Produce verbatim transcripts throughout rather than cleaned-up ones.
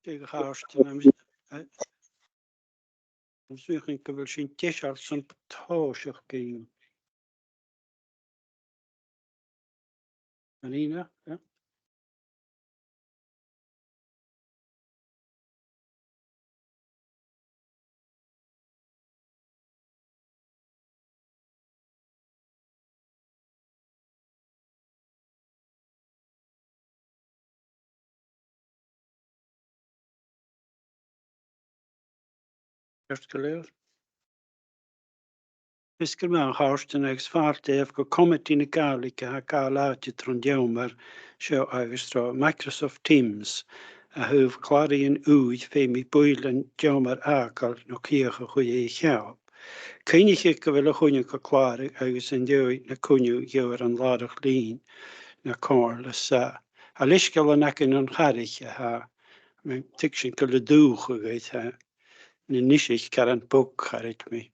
Bidh a' chairt, tha mi, eh, tha mi a' smaoineachadh gu bheil sinn deiseil son tòiseachadh. Marina, yeah? Ceart gu leòr. Is gur math, a chàirdean, agus fàilte dhuibh gu Comataidh na Gàidhlig a tha a' gabhail àite tron t-seòmar seo agus tro Microsoft Teams, a thaobh clàradh ùidh, feumaidh buill an t-seòmair fhàgail no crìoch a chur air a cheangal. Cuimhnichibh gu bheil a' choinneamh ga clàradh agus an dèidh na coinneimh gheibhear an làrach-lìn na comhairle-sa. Tha leisgeul againn on charaidean a tha, mi a' tuigsinn gu bheil an dùthcha agad, tha, na niseach caran bog, charaid mi.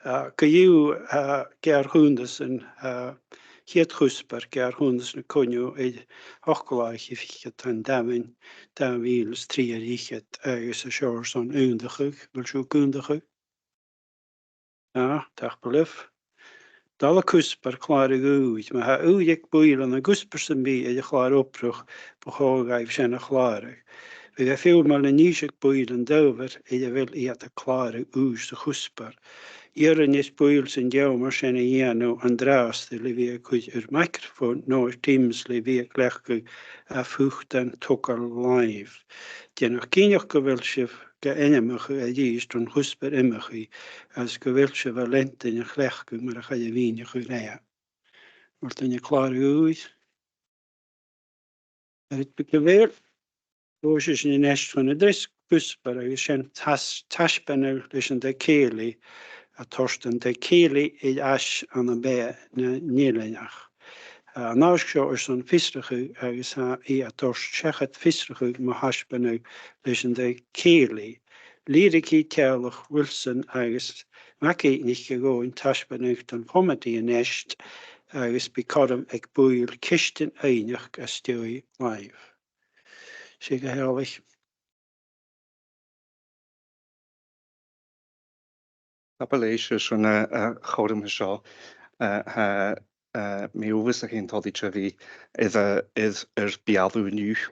Ah, co-dhiù, ah, geàrr-chunntas an, ah, chiad chuspair, geàrr-chunntas na coinneimh air ochd latha fichead an t-Samhain, dà mhìle is trì air fhichead, agus an seo airson aontachadh, a bheil sibh ag aontachadh? Ah, tapadh leibh. Dà chuspair, clàradh ùidh. Ma tha ùidh aig buill ann an cuspair sam bith air a' chlàr-obrach, bu chòir dhaibh sin a chlàradh. Bhiodh e feumail a-nis aig buill an t-adhbhar air a bheil iad a' clàradh ùidh sa chuspair. Iarraidh air buill san t-seòmar sin a dhèanamh an-dràsta le bhith a' cur air microphone no air Teams le bhith a' cleachdadh a' phutain togail làimh. Dèanaibh cinnteach gu bheil sibh ga ainmeachadh a-rithist don chuspair iomchaidh, agus gu bheil sibh a' leantainn a' chleachdadh mar a chaidh a mhìneachadh roimhe. Bheil daoine a' clàradh ùidh? Agus bidh gu bheil, tòisichidh sinn a-nis chun an treas chuspair, agus 's e an tais-, taisbeanadh leis an taigh-cèilidh, a' toirt an taigh-cèilidh air ais ann am beatha nan eileanach. An aithisg seo airson fiosrachadh agus tha i a' toirt seachad fiosrachadh mu thaisbeanadh leis an taigh-cèilidh. Lìbhrigidh teaghlach Wilson agus MacEachainn a' gabhail taisbeanadh don chomataidh a-nis agus bidh cothrom aig buill ceistean fhaighneachd às dèidh làimh. Seadh, a Theàrlaich. Tapadh leibh airson a', a' chothruim seo. Eh, tha, eh, mi uabhasach fhèin toilichte a bhith air, air, air beulaibh an-diugh.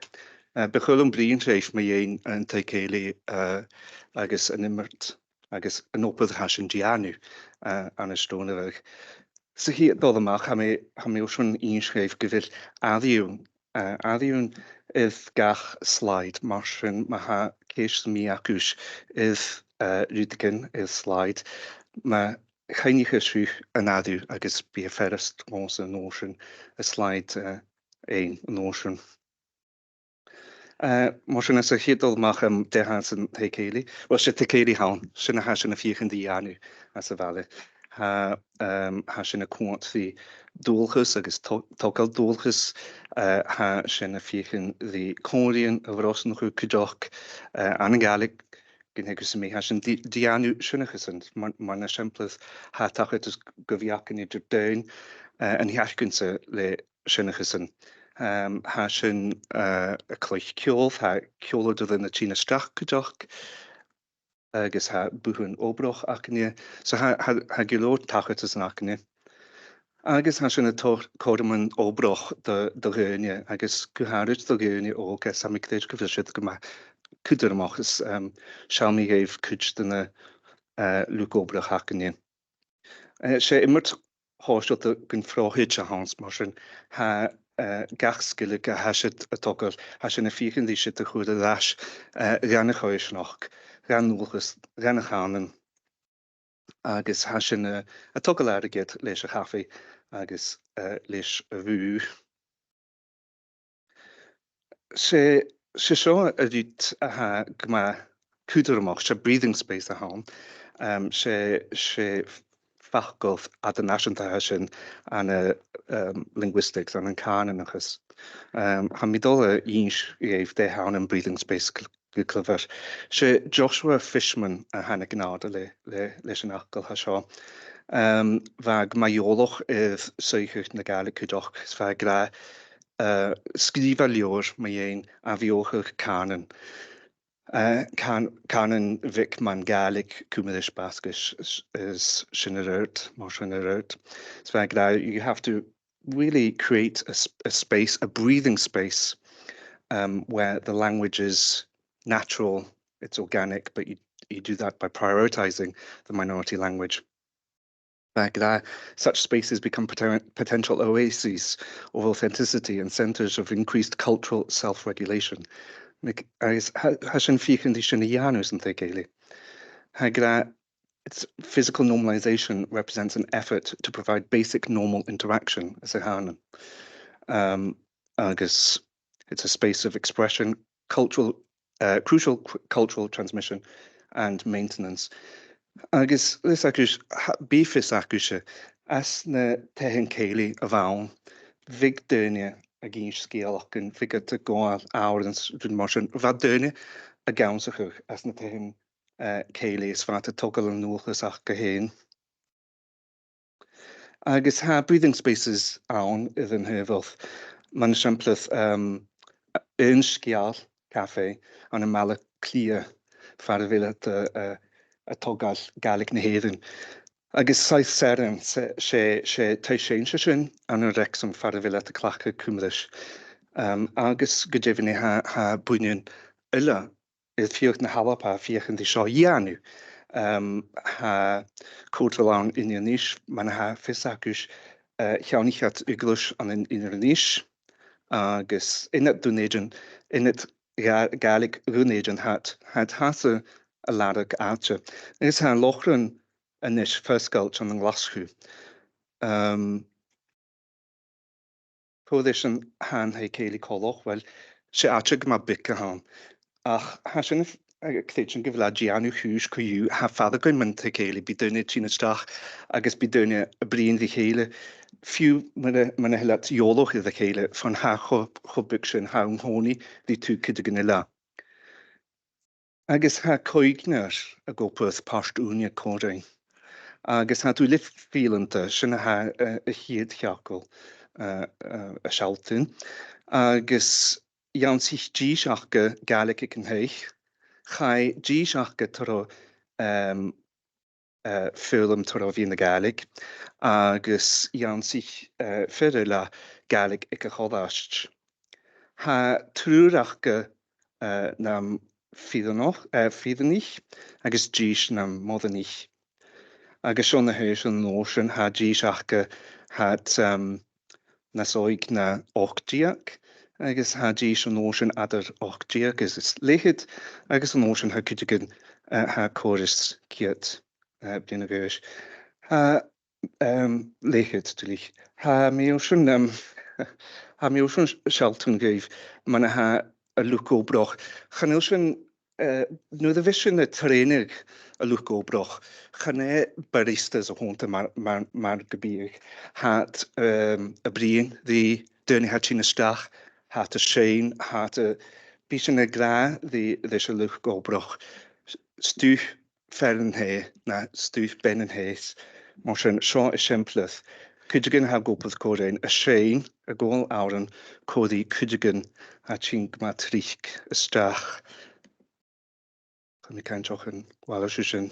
Eh, bu chaomh leam bruidhinn ribh mu dheidhinn an taigh-cèilidh, eh, agus an iomairt agus an obair a tha sinn a' dèanamh, eh, ann an Steòrnabhagh. Sa chiad dol a-mach, tha mi, tha mi airson innse dhuibh gu bheil airidh, eh, airidh air gach slide, mar sin ma tha ceist sam bith agaibh air, eh, rudeigin air slide, ma chuimhnicheas sibh an airidh agus bidh e furasta dhòmhsa an uair sin an slide, eh, fhaighinn an uair sin. Eh, mar sin, sa chiad dol a-mach, um, dè tha san taigh-cèilidh. Uill, 's e taigh-cèilidh a th' ann, sin a tha sinn a' feuchainn ri dhèanamh anns a' bhaile. Tha, um, tha sinn a' coimhead ri dualchas agus to-, togail dualchas, eh, tha sinn a' feuchainn ri còmhraidhean a bhrosnachadh cuideachd, eh, ann an Gàidhlig, gun teagamh sam bith, tha sinn a' dè-, dèanamh seanchasan, mar, mar eisimpleir, tha tachartas gu bhith againn eadar daoine, eh, an t-seachdain sa le seanchasan. Em, tha sinn, eh, a' cluich ceòl, tha ceòladairean a' tighinn a-steach cuideachd, agus tha bùthan obrach againne. So tha, tha, tha gu leòr tachartasan againne. Agus tha sinn a' toirt cothroman obrach do, do dhaoine, agus gu h-àraid do dhaoine òga, 's tha mi a' creidsinn gu bheil siud gu math cudromach, is, em, seallaidh mi dhuibh cuid de na, eh, luchd-obrach againne. Eh, 's e iomairt shòisealta gun phrothaid a th' ann, mar sin, tha, eh, gach sgillinn a tha siud a' togail, tha sinn a' feuchainn ri siud a chur air ais, eh, dhan a' choimhearsnachd, dhan dualchas, dhan a' chànan, agus tha sinn, eh, a' togail airgead leis a' chafaidh agus, eh, leis a' bhùth. 'S e, 's e seo an rud a tha gu math cudromach, 's e breathing space a th' ann. Em, 's e, 's e facal fada nàiseanta a tha sin ann an, em, linguistics, ann an cànanachas. Em, tha mi dol a dh'innse dhuibh dè th' ann am breathing space gu, gu clàr. 'S e Joshua Fishman a thàinig an-àirde le, le, leis an fhacal a tha seo. Em, bha e gu math eòlach air suidheachadh na Gàidhlig cuideachd, is bha e ag ràdh, uh, sgrìobhadh leabhar mu dheidhinn ath-bheothachadh cànain. Uh, càn-, cànan bheag mar Gàidhlig, Cuimris, Basgais is, is sin air adhart, mar sin air adhart. So bha e ag ràdh, you have to really create a, s- a space, a breathing space, um, where the language is natural, it's organic, but you, you do that by prioritizing the minority language. Bha e ag ràdh, such spaces become poten- potential oases of authenticity and centres of increased cultural self-regulation. Mic-, agus tha, tha sin feuchainn ri sin a dhèanamh san taigh-cèilidh. Tha e ag ràdh, it's, physical normalisation represents an effort to provide basic normal interaction, is e th' ann. Um, agus it's a space of expression, cultural, uh, crucial c- cultural transmission and maintenance. Agus, is aithne dhut, tha, bidh fios agaibhse, anns na taighean-cèilidh a bh' ann, bhiodh daoine ag innse sgeulachdan, bhiodh iad a' gabhail òrain is rudan mar sin, bha daoine ag ionnsachadh anns na taighean, uh, cèilidh is bha iad a' togail an dualchas aca fhèin. Agus tha breathing spaces ann air an taobh ud. Mar eisimpleir, um, aon sgeul caife ann am Baile Cliath, far a bheil iad a', a', a' togail Gàidhlig na h-Èireann. Agus South Serran, 's e, 's e, 's e taigh-seinnse sin ann an Wrexham far a bheil iad a' cleachdadh Cuimris. Um, agus gu deimhinne tha, tha buidhnean eile air feadh na h-Alba a' feuchainn ri seo a dhèanamh. Um, tha còmhradh ann an Inbhir Nis, mar a tha fios agaibhse, uh, cheannaich iad eaglais ann an Inbhir Nis, agus Ionad Dhùn Èideann, Ionad Gà-, Gàidhlig Dhùn Èideann, tha iad, tha iad fhathast a' lorg àite. Agus tha Lòchran a-nis fosgailte ann an Glaschu. Um, Cò ris an, tha an taigh-cèilidh coltach? Uill, 's e àite gu math beag a th' ann. Ach tha sinn a' creidsinn gu bheil e a' dèanamh cùis co-dhiù, tha faireachdainn mun taigh-cèilidh, bidh daoine a' tighinn a-steach agus bidh daoine a' bruidhinn ri chèile. Fiù 's mura, mura h-eil iad eòlach air a chèile, far an tha cho, cho beag sin, tha an-còmhnaidh ri taobh cuideigin eile. Agus tha coignear ag obair pàirt-ùine còmhla rinn. Agus tha iad uile fileanta, sin a tha, eh, a' chiad chearcall, eh, eh, a' sealltainn. Agus dh'ionnsaich dithis aca Gàidhlig aig an taigh. Chaidh dithis aca tro, ehm, eh, foghlam tro mheadhan na Gàidhlig, agus dh'ionnsaich, eh, fear eile Gàidhlig aig a' cholaiste. Tha triùir aca, eh, nam fireannach, eh, fireannaich, agus dithis nam moireannaich. Agus seo na h-aoisean an uair sin, tha dithis aca, tha iad, ehm, nas òige na ochd deug, agus tha dithis an uair sin eadar ochd deug is, is leth-cheud, agus an uair sin tha cuideigin, eh, tha còrr is ceud, eh, bliadhna a dh'aois. Tha, ehm, leth-cheud, duilich. Tha mi airson, ehm, tha mi airson sealltainn dhuibh mar a tha an luchd-obrach. Chan eil sinn eh, nuair a bhios sinn a' trèanadh an luchd-obrach, chan e baristas a th' annta mar, mar, mar gum biodh. Tha iad, ehm, a' bruidhinn ri daoine a tha a' tighinn a-steach, tha iad a' seinn, tha iad a', bidh sinn ag ràdh ri, ris an luchd-obrach, s-, 's tu fear an taighe, no 's tu bean an taighe. Mar sin, seo eisimpleir. Cuideigin a tha ag obair còmhla rinn, a' seinn, a' gabhail òrain, còmhla ri cuideigin a tha a' tighinn gu math tric a-steach. Chan eil mi cinnteach an uair sin.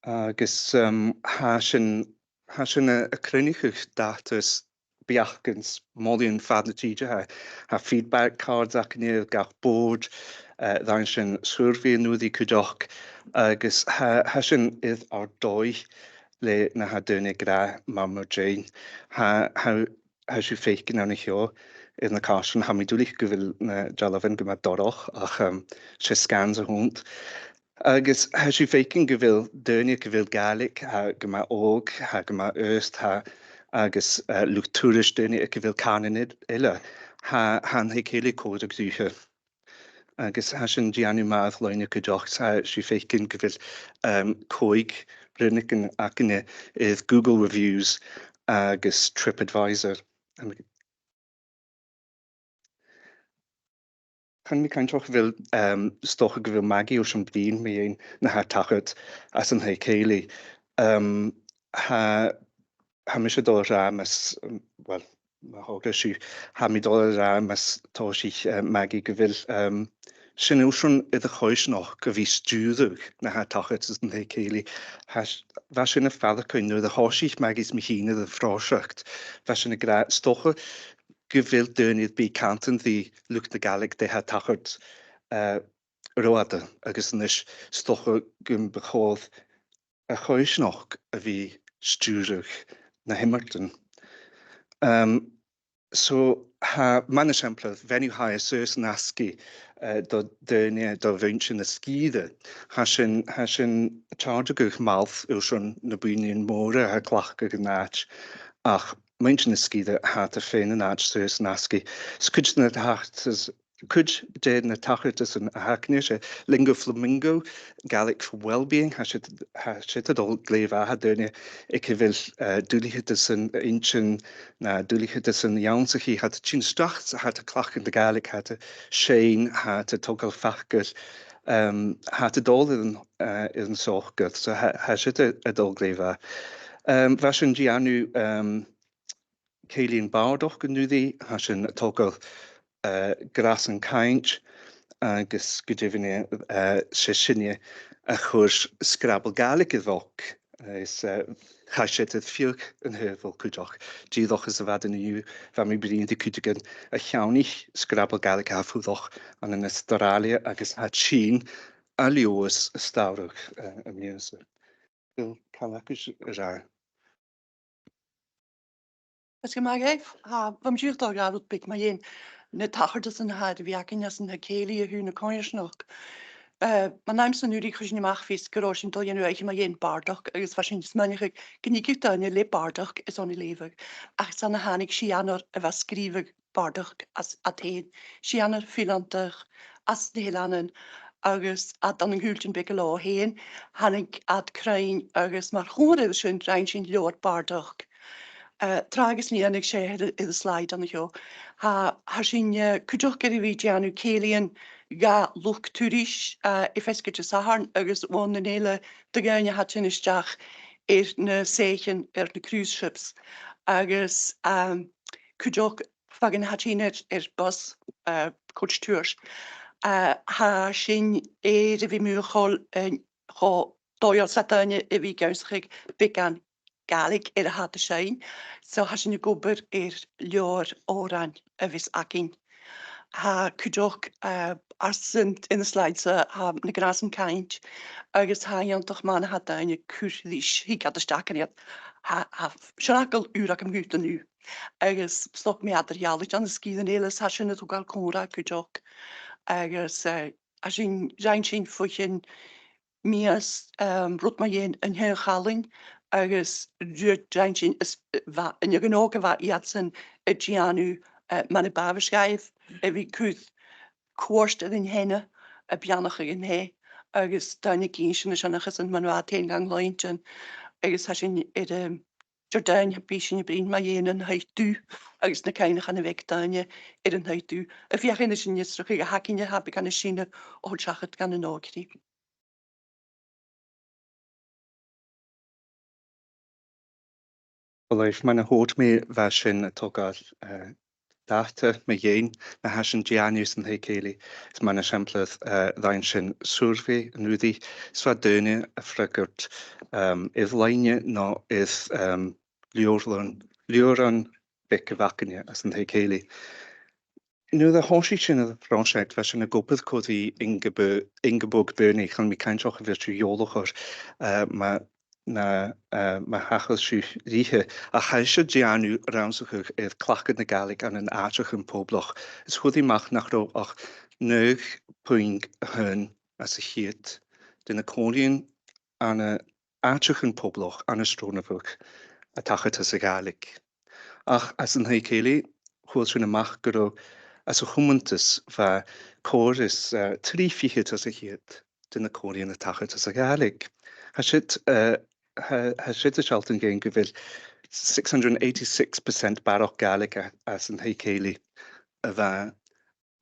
Agus, um, tha sinn, tha sinn a', a' cruinneachadh dàta is beachdan is molaidhean fad na tìde. Tha, tha feedback cards againne air gach bòrd, eh, rinn sinn survey an-uiridh cuideachd, agus tha, tha sinn air ar dòigh le na tha daoine ag ràdh mar mar deidhinn. Tha, tha, tha sibh a' faicinn an seo air na cairtean, tha mi duilich gu bheil na dealbhan gu math dorch, ach, um, 's e scans a th' annta. Agus tha sibh a' faicinn gu bheil daoine aig a bheil Gàidhlig, tha gu math òg, tha gu math aosta, tha, agus, eh, luchd-turais, daoine aig a bheil cànain eile, tha, tha an taigh-cèilidh còmhla ri chèile. Agus tha sinn a' dèanamh math air-loidhne cuideachd, tha sibh a' faicinn gu bheil, um, còig rionnagan againne air Google Reviews agus TripAdvisor. Chan eil mi cinnteach gu bheil, um, 's dòcha gu bheil Maggie airson bruidhinn mu dheidhinn na tha a' tachairt às an taigh-cèilidh. Um, tha, tha mise a' dol a ràdh mus, um, well, ma thogras sibh, tha mi a' dol a ràdh mus tòisich, uh, Maggie gu bheil, um, sinn airson air a' choimhearsnachd a bhith a' stiùireadh na tha a' tachairt às an taigh-cèilidh. Tha s-, bha sinn a' faireachdainn nuair a thòisich Maggie is mi fhìn air a' phròiseact, bha sinn ag ràdh, 's dòcha gu bheil daoine air bith a' cantainn ri luchd na Gàidhlig dè tha a' tachairt, eh, ro fhada, agus a-nis 's dòcha gum bu chòir a' choimhearsnachd a bhith a' stiùireadh na h-iomairtean. Um, so, tha, mar eisimpleir, venue hire suas an asgaidh, eh, do dhaoine, do mhuinntir na sgìre. Tha sinn, tha sinn a' teàrnadh malt airson na buidhnean mòra a tha a' cleachdadh an àite, ach muinntir na sgìre, tha iad fhèin an àite suas an asgaidh. Is cuid de na tachartas, cuid de na tachartasan a th' againne, 's e Lingo Flamingo, Gaelic for Wellbeing, tha siud, tha siud a' dol glè mhath, tha daoine aig a bheil, eh, duilgheadasan inntinn, no duilgheadasan ionnsachaidh, tha iad a' tighinn a-steach, tha iad a' cleachdadh na Gàidhlig, tha iad a' seinn, tha iad a' togail facail, um, tha iad a' dol air an, eh, air an socair. So tha, tha siud a', a' dol glè mhath. Um, bha sinn a' dèanamh, um, cèilidhean bàrdachd an-uiridh, tha sinn a' togail, eh, Gràs an Cainnt, agus gu deimhinne, eh, 's e sinne a chuir Scrabble Gàidhlig air bhog, eh, is, eh, chaidh siud air feadh an t-saoghail cuideachd. Dìreach às a' mhadainn an-diugh, bha mi a' bruidhinn ri cuideigin a cheannaich Scrabble Gàidhlig a tha a' fuireach ann an Astràilia agus tha iad a' tighinn a Leòdhas a stàradh, eh, am mìos. Bill, càit an deach sibh a-rithist? Is gu math, tha, bha mi dìreach a' dol a ràdh rud beag mu dheidhinn na tachartasan a tha air a bhith againn às an taigh-cèilidh a thaobh na coimhearsnachd. Eh, mun àm san-uiridh chuir sinn a-mach fios gun robh sinn a' dol a dhèanamh oidhche mu dheidhinn bàrdachd, agus bha sinn a' smaoineachadh gun tigeadh daoine le bàrdachd airson a leughadh, ach 's ann a thàinig seanair a bha a' sgrìobhadh bàrdachd às, iad fhèin, seanair fileantach às na h-eileanan, agus iad ann an cuairtean beaga leotha fhèin, thàinig iad cruinn, agus mar chomhair air sin rinn sinn leabhar bàrdachd. Eh, tràth agus nì, tha e air, air an slide an seo. Tha, tha sinn, eh, cuideachd air a bhith a' dèanamh cèilidhean dha luchd-turais, eh, air feasgar Disathairne agus bhon an Fhèill do dhaoine a tha a' tighinn a-steach air na soithichean, air na cruise ships. Agus, ehm, cuideachd feadhainn a tha a' tighinn air, air bus, eh, coach tours. Eh, tha sinn air a bhith mothachail, eh, cho dòigheil 's a tha daoine a bhith ag ionnsachadh beagan Gàidhlig air a tha iad a' seinn. So tha sinn ag obair air leabhar òrain a bhios againn. Tha cuideachd, eh, airson, anns na slides, eh, tha na Gràsan Cainnt, agus tha e iongantach mar a tha daoine a' cur ris, thig iad a-steach an iad. Tha, tha seanfhacal ùr agam dhut an-diugh. Agus 's dòcha gu bheil eadar-dhealaicht ann an sgìrean eile, 's tha sin a' togail còmhradh cuideachd. Agus, eh, tha sinn, rinn sinn bho chionn mìos, ehm, rud mu dheidhinn an t-seann cholainn, agus rud, rinn sinn, is, bha, an fheadhainn òga, bha iadsan a' dèanamh, eh, mar a b' àbhaist dhaibh, a bhith a' cur cuairt air an teine, a' beannachadh an tè, agus daoine ag innse na seanchasan mar a bha iad fhèin gan cluinntinn, agus tha sinn air, ehm, Jordan, bidh sinn a' bruidhinn mu dheidhinn an taigh-dubh agus na cuimhneachain a bh' aig daoine air an taigh-dubh. A' feuchainn ris an fhiosrachadh a th' againne, tha beagan nas sine a thoirt seachad dhan an òigridh. Uill, mar a thuirt mi, bha sinn a' togail, eh, data mu dheidhinn na tha sinn a' dèanamh san taigh-cèilidh. Is mar eisimpleir, eh, rinn sinn suirbhidh an-uiridh, is bha daoine a' freagairt, ehm, air-loidhne no air, ehm, leabhraichean, leabhraichean beaga a bh' againne às an taigh-cèilidh. Nuair a thòisich sinn air a' phròiseact, bha sinn ag obair còmhla ri Ingebo-, Ingeborg Birnie, chan eil mi cinnteach a bheil sibh eòlach oirre, eh, ma na, eh, ma thachair sibh rithe, ach tha ise a' dèanamh rannsachadh air cleachdadh na Gàidhlig ann an àiteachan poblach. Is fhuair i a-mach nach robh ach naoi puing a h-aon às a' cheud de na còmhraidhean ann an àiteachan poblach ann an Steòrnabhagh a' tachairt às a' Ghàidhlig. Ach às an taigh-cèilidh, chuala sinn a-mach gun robh, anns a' chumantas, bha còrr is, eh, trì fichead às a' cheud de na còmhraidhean a' tachairt às a' Ghàidhlig. Tha siud, eh, tha, tha siud a' sealltainn dhuinn gu bheil six hundred and eighty-six percent barrachd Gàidhlig a-, anns an taigh-cèilidh a bha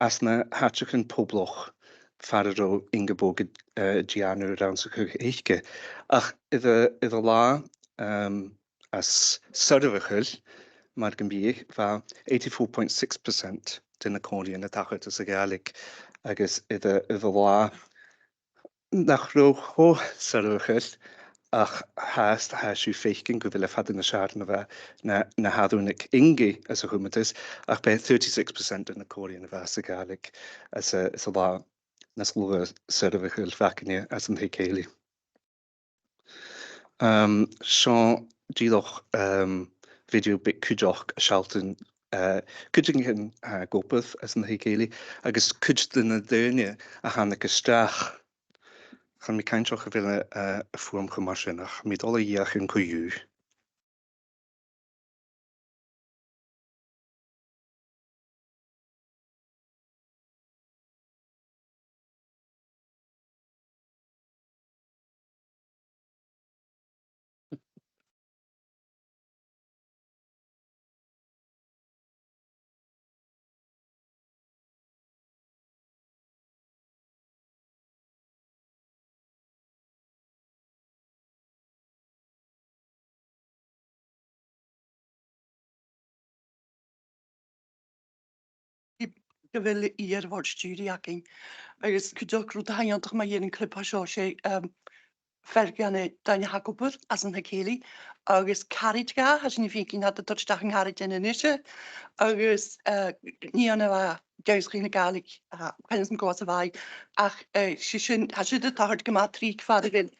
anns na h-àiteachan poblach far an robh Ingeborg, eh, a' dèanamh rannsachadh aice. Ach air a, air an latha, ehm, as soirbheachail, mar gum biodh, bha eighty-four point six percent de na còmhraidhean a' tachairt anns a' Ghàidhlig, agus air a, air an latha nach robh cho soirbheachail, ach fhathast, tha sibh a' faicinn gu bheil e fada nas fheàrr na bha, na, na tha Rùnaig Inge anns a' chumantas, ach b' e thirty-six percent de na còmhraidhean a bha sa Ghàidhlig anns a', anns an latha nas lugha soirbheachail a bh' againne anns an taigh-cèilidh. Ehm, seo dìreach, ehm, video beag cuideachd a' sealltainn, eh, cuid de na h-obraichean, eh, a bh' againn anns an taigh-cèilidh, agus cuid de na daoine a thàinig a-steach. Chan eil mi cinnteach a bheil e, eh, a' fuaim cho math sin, ach tha mi a' dol a dh'fheuchainn co-dhiù. Gu bheil iarrtas stèidhichte againn. Agus cuideachd rud a tha iongantach mu dheidhinn a' chlipeadh seo, 's e, um, fear dha na daoine a tha ag obair anns an taigh-cèilidh, agus caraid dha, tha sinn a' faicinn, tha iad a' toirt a-steach an caraid dhan a-nis, agus, eh, nighean a bha ag ionnsachadh na Gàidhlig, eh, chan eil fhios agam cò às a bha i, ach, eh, 's e sin, tha siud a' tachairt gu math tric far a bheil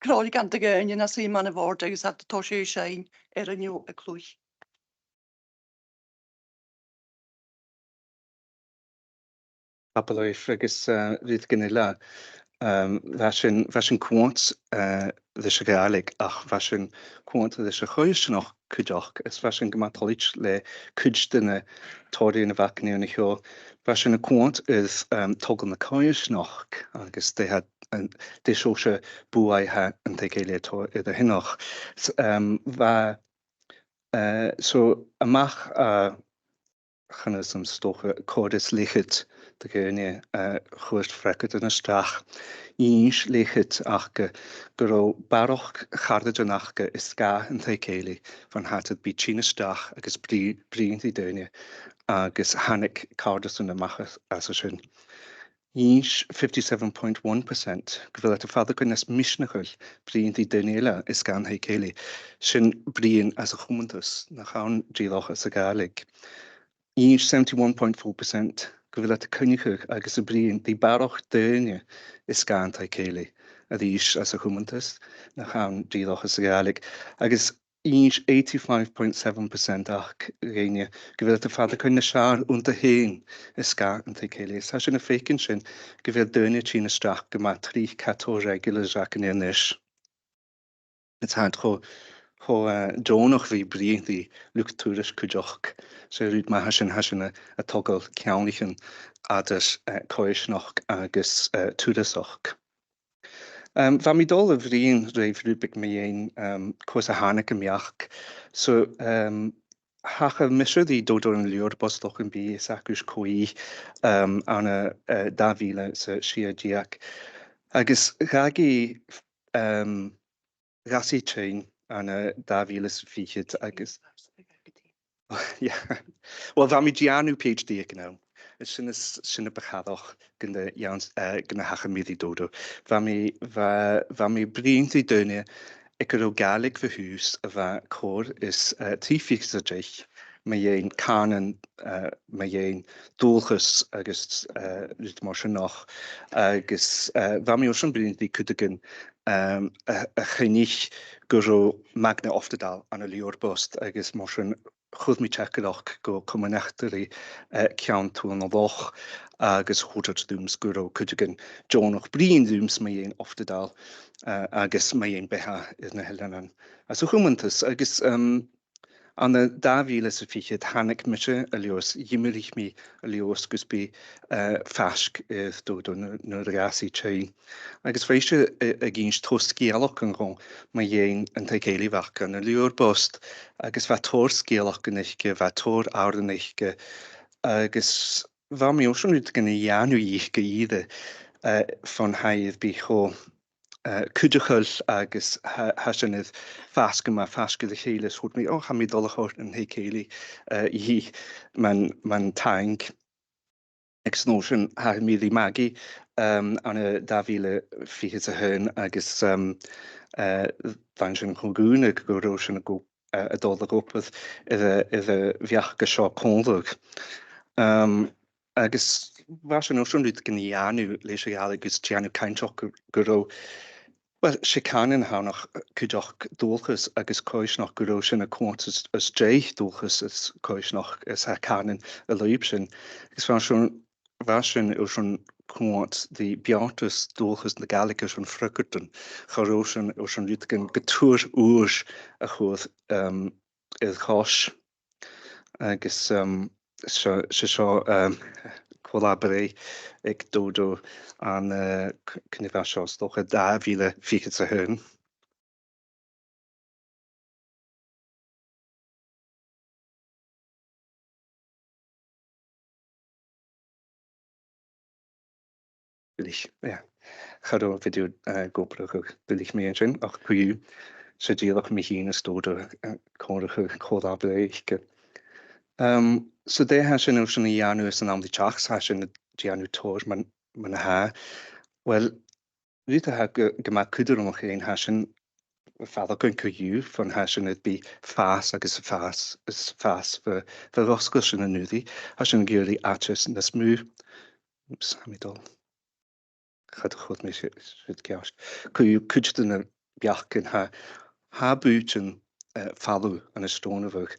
cròileagan de dhaoine nan suidhe mun a' bhòrd agus iad a' toirt seinn air an fheadhainn a' cluich. Tapadh leibh agus, eh, rudeigin eile, ehm, bha sinn, bha sinn a' coimhead, eh, ris a' Ghàidhlig, ach bha sinn a' coimhead ris a' choimhearsnachd cuideachd, is bha sinn gu math toilichte le cuid de na tòrraidhean a bh' againn an seo. Bha sinn a' coimhead air, ehm, togail na coimhearsnachd agus dè tha, an, dè seòrsa buaidh a tha an taigh-cèilidh a' toirt air a shon. S-, ehm, bha Eh, so, a-mach à, chan eil fhios agam, 's dòcha còrr is leth-cheud de dhaoine, eh, a chuir freagairt a-steach, dh'innis leth-cheud aca gu robh barrachd charaidean aca air sgàth an taigh-cèilidh bhon a tha iad a' tighinn a-steach agus brì-, bruidhinn ri daoine agus thàinig càirdeasan a-mach às, às a sin. Dh'innis fifty-seven point one percent gu bheil iad a' faireachdainn nas misneachaile bruidhinn ri daoine eile air sgàth an taigh-cèilidh. Sin bruidhinn anns a' chumantas, nach ann dìreach anns a' Ghàidhlig. Dh'innis seventy-one point four percent gu bheil iad a' coinneachadh agus a' bruidhinn ri barrachd daoine air sgàth an taigh-cèilidh, a-rithist anns a' chumantas, nach ann dìreach anns a' Ghàidhlig. Agus dh'innis eighty-five point seven percent aca gu bheil iad a' faireachdainn nas fheàrr annta fhèin air sgàth an taigh-cèilidh. Is tha sinn a' faicinn sin gu bheil daoine a' tighinn a-steach gu math tric, tha tòrr regulars againn a-nis. Is tha e cho, cho, eh, deònach a bhith a' bruidhinn ri luchd-turais cuideachd. 'S e rud math a tha sin, tha sin a', a' togail ceanglaichean eadar, eh, coimhearsnachd agus, eh, turasachd. Em, bha mi a' dol a bhruidhinn ribh rud beag mu dheidhinn, em, cò às a thàinig am beachd. So, em, thachair mise ri Dòmhnall an Liùrbost, 's dòcha gum bi fhios agaibhse cò i, em, ann an, eh, dà mhìle 's a sia deug. Agus dh'fhàg i, em, dh'fhàs i tinn ann an dà mhìle 's a fichead agus Yeah. Well, bha mi a' dèanamh PhD aig an àm. Is sin as, sin a bu chòir gun do dhèan-, eh, gun do thachair mi ri Dòmhnall. Bha mi, bha, bha mi a' bruidhinn ri daoine aig an robh Gàidhlig bho thùs a bha còrr is, eh, trì fichead 's a deich, mu dheidhinn cànan, eh, mu dheidhinn dualchas agus, eh, rud mar sin. Agus, eh, bha mi airson bruidhinn ri cuideigin, em, a, a chunnaic gun robh Magne Oftedal ann an Liùrbost agus mar sin chuir mi teachdaireachd gu Comann Eachdraidh, eh, Ceann a Tuath nan Loch, agus thuirt iad rium 's gun robh cuideigin deònach bruidhinn rium 's mu dheidhinn Oftedal, eh, agus mu dheidhinn beatha air na h-eileanan anns a' chumantas. Agus, em, Ann an dà mhìle 's a fichead thàinig mise a Leòdhas, dh'imrich mi a Leòdhas gus bhith, eh, faisg air Dòmhnall Nuadh, Nuadh a' Ghasaidh Tinn. Agus bha ise, eh, ag innse tòrr sgeulachdan dhomh mu dheidhinn an taigh-cèilidh a bh' aca ann an Liùrbost, agus bha tòrr sgeulachdan aice, bha tòrr òrain aice, agus bha mi airson rudeigin a dhèanamh dhith gu ìre, eh, fon tha i air a bhith cho, eh, cuideachail agus tha, tha sinn air fàs gu math faisg air a chèile, is thuirt mi, o, tha mi dol a chur an taigh-cèilidh, eh, dhith mun, mun taing. Agus an uair sin, thachair mi ri Maggie, um, ann an dà mhìle fichead 's a h-aon agus, um, eh, bha sinn cho dùinte gu robh sinn a' go, eh, a' dol a dh'obair air a, air a' bheachd seo còmhla. Um, agus bha sinn airson rudeigin a dhèanamh leis a' Ghàidhlig agus dèanamh cinnteach gu, gu robh, well, 's e cànan a th' ann ach cuideachd dualchas agus coimhearsnachd gu robh sin a' coimhead às, às dèidh dualchas is coimhearsnachd is tha cànan a lùib sin. Agus bha sinn, bha sinn airson coimhead ri beartas dualchas na Gàidhlig airson freagairtean. Cha robh sinn airson rudeigin gu tur ùr a chur, um, air chois. Agus, um, seo, 's e seo, um, co-là-breith aig Dòmhnall ann an, eh, c-, cò mheud a bha seo, 's dòcha dà mhìle fichead 's a h-aon. Duilich, yeah. Cha robh am video, eh, ag obrachadh duilich mu dheidhinn sin, ach co-dhiù, 's e dìreach mi fhìn is Dòmhnall, eh, a' comharrachadh co-là-breith. Um, so dè tha sinn airson a dhèanamh san àm ri teachd, tha sinn a' dèanamh tòrr mar, mar a tha. Well, rud a tha gu, gu math cudromach fhèin, tha sinn a' faireachdainn co-dhiù, fon tha sinn air a bhith a' fàs agus a' fàs, is a' fàs bho, bho dh'fhosgail sinn an-uiridh, tha sinn ag iarraidh àite nas motha. Oops, tha mi dol. Cha do chuir mi si-, siud ceart. Cuid, cuid de na beachdan tha, tha bùithtean, eh, falamh ann an Steòrnabhagh,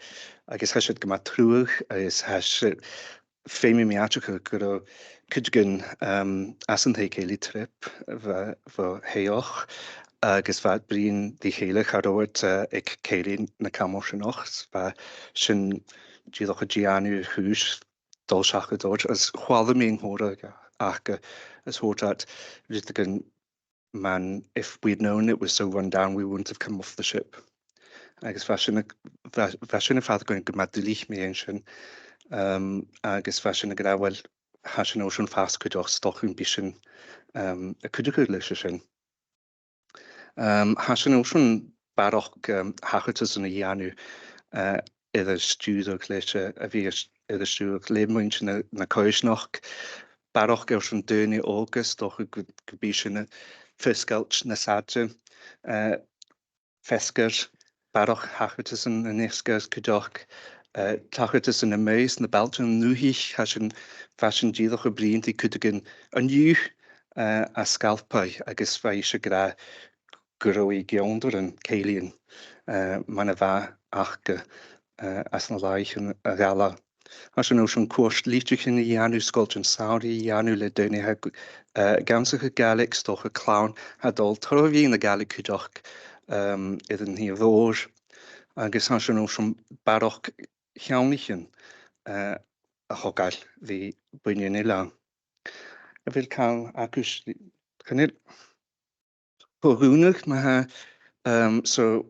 agus tha siud gu math truagh, agus tha siud, feumaidh mi aideachadh gun robh cuideigin, um, às an taigh-cèilidh trip, bha, bha Theòdhar, agus bha iad a' bruidhinn ri chèile, cha robh iad, eh, aig cèilidh na Camorrachd, bha sin dìreach a' dèanamh a' chùis dol seachad oirnn, is chuala mi an còmhradh aca, is thuirt iad rudeigin mar, "If we'd known it was so run down, we wouldn't have come off the ship." Agus bha sin a', bha, bha sin a' faireachdainn gu math duilich mu dheidhinn sin. Um, agus bha sin ag ràdh, well, tha sinn airson fàs cuideachd, 's dòcha gum bi sinn, um, a' cuideachadh leis a sin. Um, tha sinn airson barrachd, um, thachartasan a dhèanamh, eh, air an stiùireadh leis a, a bhith air, air an stiùireadh le muinntir na, na coimhearsnachd. Barrachd airson daoine òga, 's dòcha gu, gum bi sinn a' fosgladh nas fhaide, eh, feasgar, barrachd thachartasan an fheasgair cuideachd, eh, tachartasan a-muigh sna bailtean an dùthaich, tha sinn, tha sinn dìreach a' bruidhinn ri cuideigin an-diugh, eh, à Sgalpaigh agus bha ise ag ràdh gun robh i ag ionndrainn cèilidhean, eh, mar a bha aca, eh, anns na làithean a dh'fhalbh. Tha sinn airson cuairt-litreachan a dhèanamh, sgoiltean samhraidh a dhèanamh le daoine a tha, eh, ag ionnsachadh Gàidhlig, 's dòcha clann a tha dol tro mheadhan na Gàidhlig cuideachd, um, air an taobh mhòr. Agus tha sinn airson barrachd cheanglaichean, eh, a thogail ri buidhnean eile. A bheil càil agaibh, chan eil, co-dhùnadh, ma-thà, um, so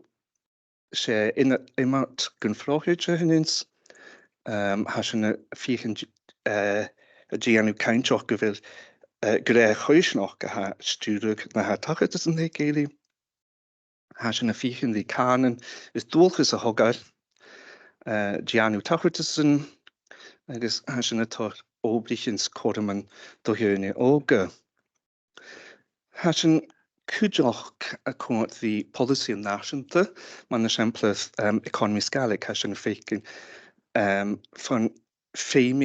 's e iomadh, iomadh gun phròiseact a th' annainn, um, tha sinn a' feuchainn, eh, a' dèanamh cinnteach gu bheil, eh, gu robh e a' choimhearsnachd a tha a' stiùireadh na tha a' tachairt anns an taigh-cèilidh. Tha sinn a' feuchainn ri cànan is dualchas a thogail, eh, dèanamh tachartasan, agus tha sinn a' toirt obraichean 's cothroman do dhaoine òga. Tha sinn cuideachd a' coimhead ri poileasaidhean nàiseanta, mar eisimpleir, um, Economy Sgàidhlig, tha sinn a' faicinn, um, far am feum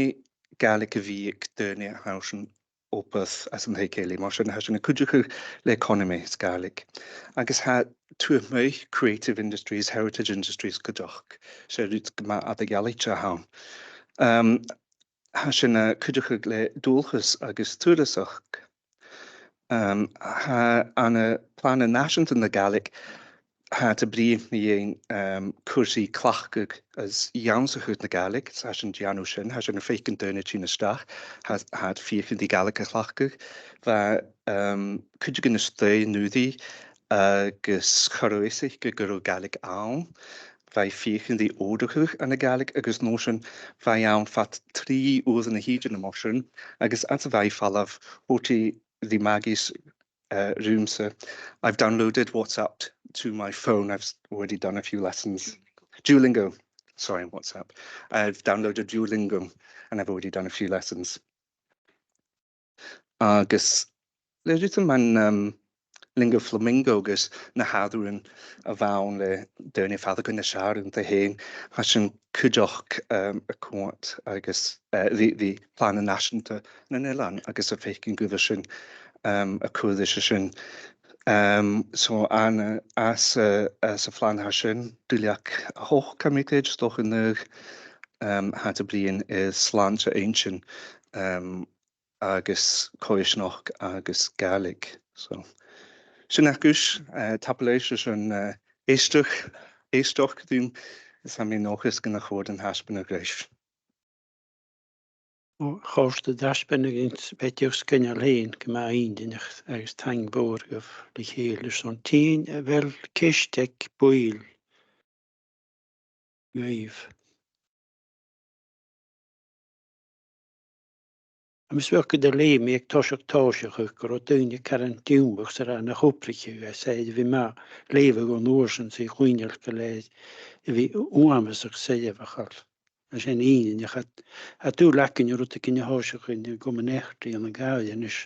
Gàidhlig a bhith aig daoine a tha airson obair anns an taigh-cèilidh. Mar sin, tha sinn a' cuideachadh le economy Sgàidhlig. Agus tha tuath-mhaoir, creative industries, heritage industries cuideachd, 's e rud gu math eadar-dhealaichte a th' ann. Um, tha sinn a' cuideachadh le dualchas agus turasachd. Um, tha ann am plana nàiseanta na Gàidhlig tha iad a' bruidhinn mu dheidhinn, um, cùrsaí cleachdadh is ionnsachadh na Gàidhlig, is tha sinn a' dèanamh sin, tha sinn a' faicinn daoine a' tighinn a-steach, tha, tha iad a' feuchainn ri Gàidhlig a chleachdadh. Bha, um, cuid againn a-staigh an-uiridh agus cha robh fhios aca gu robh Gàidhlig ann. Bha iad a' feuchainn ri òrachadh ann an Gàidhlig agus an uair sin bha iad ann fad trì uairean a thìde no mar sin, agus fhad 's a bha iad a' falbh, thuirt i ri Maggie 's, uh, riumsa, "I've downloaded WhatsApp to my phone. I've s-, already done a few lessons." Duolingo. Sorry, WhatsApp. "I've downloaded Duolingo and I've already done a few lessons." Agus le rudan mar, um, Lingo Flamingo agus na h-àireamhan a bh' ann le daoine a' faireachdainn nas fheàrr riutha fhèin, tha sin cuideachd, um, a' coimhead agus, uh, ri, ri Plana Nàiseanta nan Eilean agus a' faicinn gu bheil sin, um, a' cur ris an sin. Um, so ann, uh, anns, uh, anns a' phlean a tha sin, duilleag a h-ochd, tha mi a' creids', is dòcha an naoi, um, tha iad a' bruidhinn air slàinte inntinn, um, agus coimhearsnachd agus Gàidhlig. So, sin agaibh, uh, tapadh leibh airson, uh, èisteachd, èisteachd rium, is tha mi an dòchas gun do chòrd an taisbeanadh ribh. Ò, chòrd an taisbeanadh rinn, bha e dìreach sgoinneil fhèin, gu math inntinneach, agus taing mhòr dhuibh le chèile airson. Tiugainn, a bheil ceist aig buill dhuibh? Agus bha gu dè leugh mi aig toiseach tòiseachaidh gun robh daoine caran diùmach 's a' ràdh nach obraicheadh e, 's e, bha mi a' leughadh an uair sin 's e a' cuimhneachadh gu lèir a bhith uabhasach soirbheachail. Agus 's e inntinneach, tha, tha dùil againn air rudeigin a thòiseachadh ann an comann eachdraidh ann an Gàidhlig a-nis,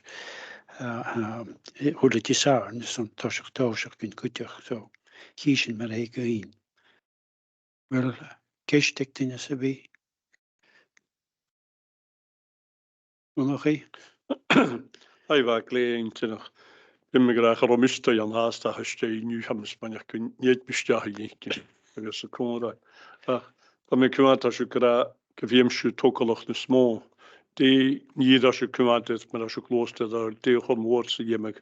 a, a, a h-uile Disathairne airson toiseach tòiseachaidh cuideachd, so, chì sinn mar a thèid dhuinn. A bheil ceist aig duine sam bith? Donnchaidh? Aidh, bha e glè inntinneach. Bidh mi ag ràdh, cha robh mise a-staigh an-dràsta, ach a-staigh an-diugh, tha mi a' smaoineachadh gun tèid mi a-steach a dh'fhaicinn agus a' còmhradh. Ach tha mi a' coimhead, tha sibh ag ràdh gum feum sibh togalach nas motha. Dè, an dèidh, tha sibh a' coimhead air, mar a tha sibh a' gluasad air, dè cho mòr 's a dh'fheumadh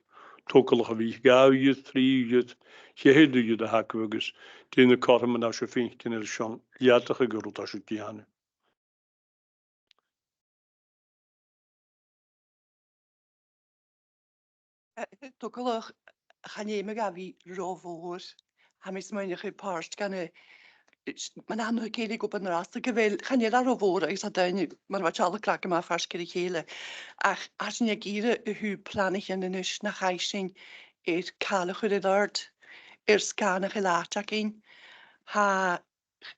togalach a bhith, dhà uair, trì uair, ceithir uair a th' agaibh, agus dè na cothroman a tha sibh a' faicinn airson leudachadh an rud a tha sibh a' dèanamh? Eh, togalach, chan fheum e a bhith ro mhòr. Tha mi a' smaoineachadh pàirt dhen, eh, s-, mar a tha na cèilidhean ag obair an-dràsta, gu bheil, chan eil e ro mhòr agus tha daoine, mar a bha Charlotte ag ràdh, gu math faisg air a chèile. Ach tha sinn ag iarraidh a thaobh planaichean a-nis nach fhaigh sinn air càil a chur air adhart air sgàth nach eil àite againn. Tha,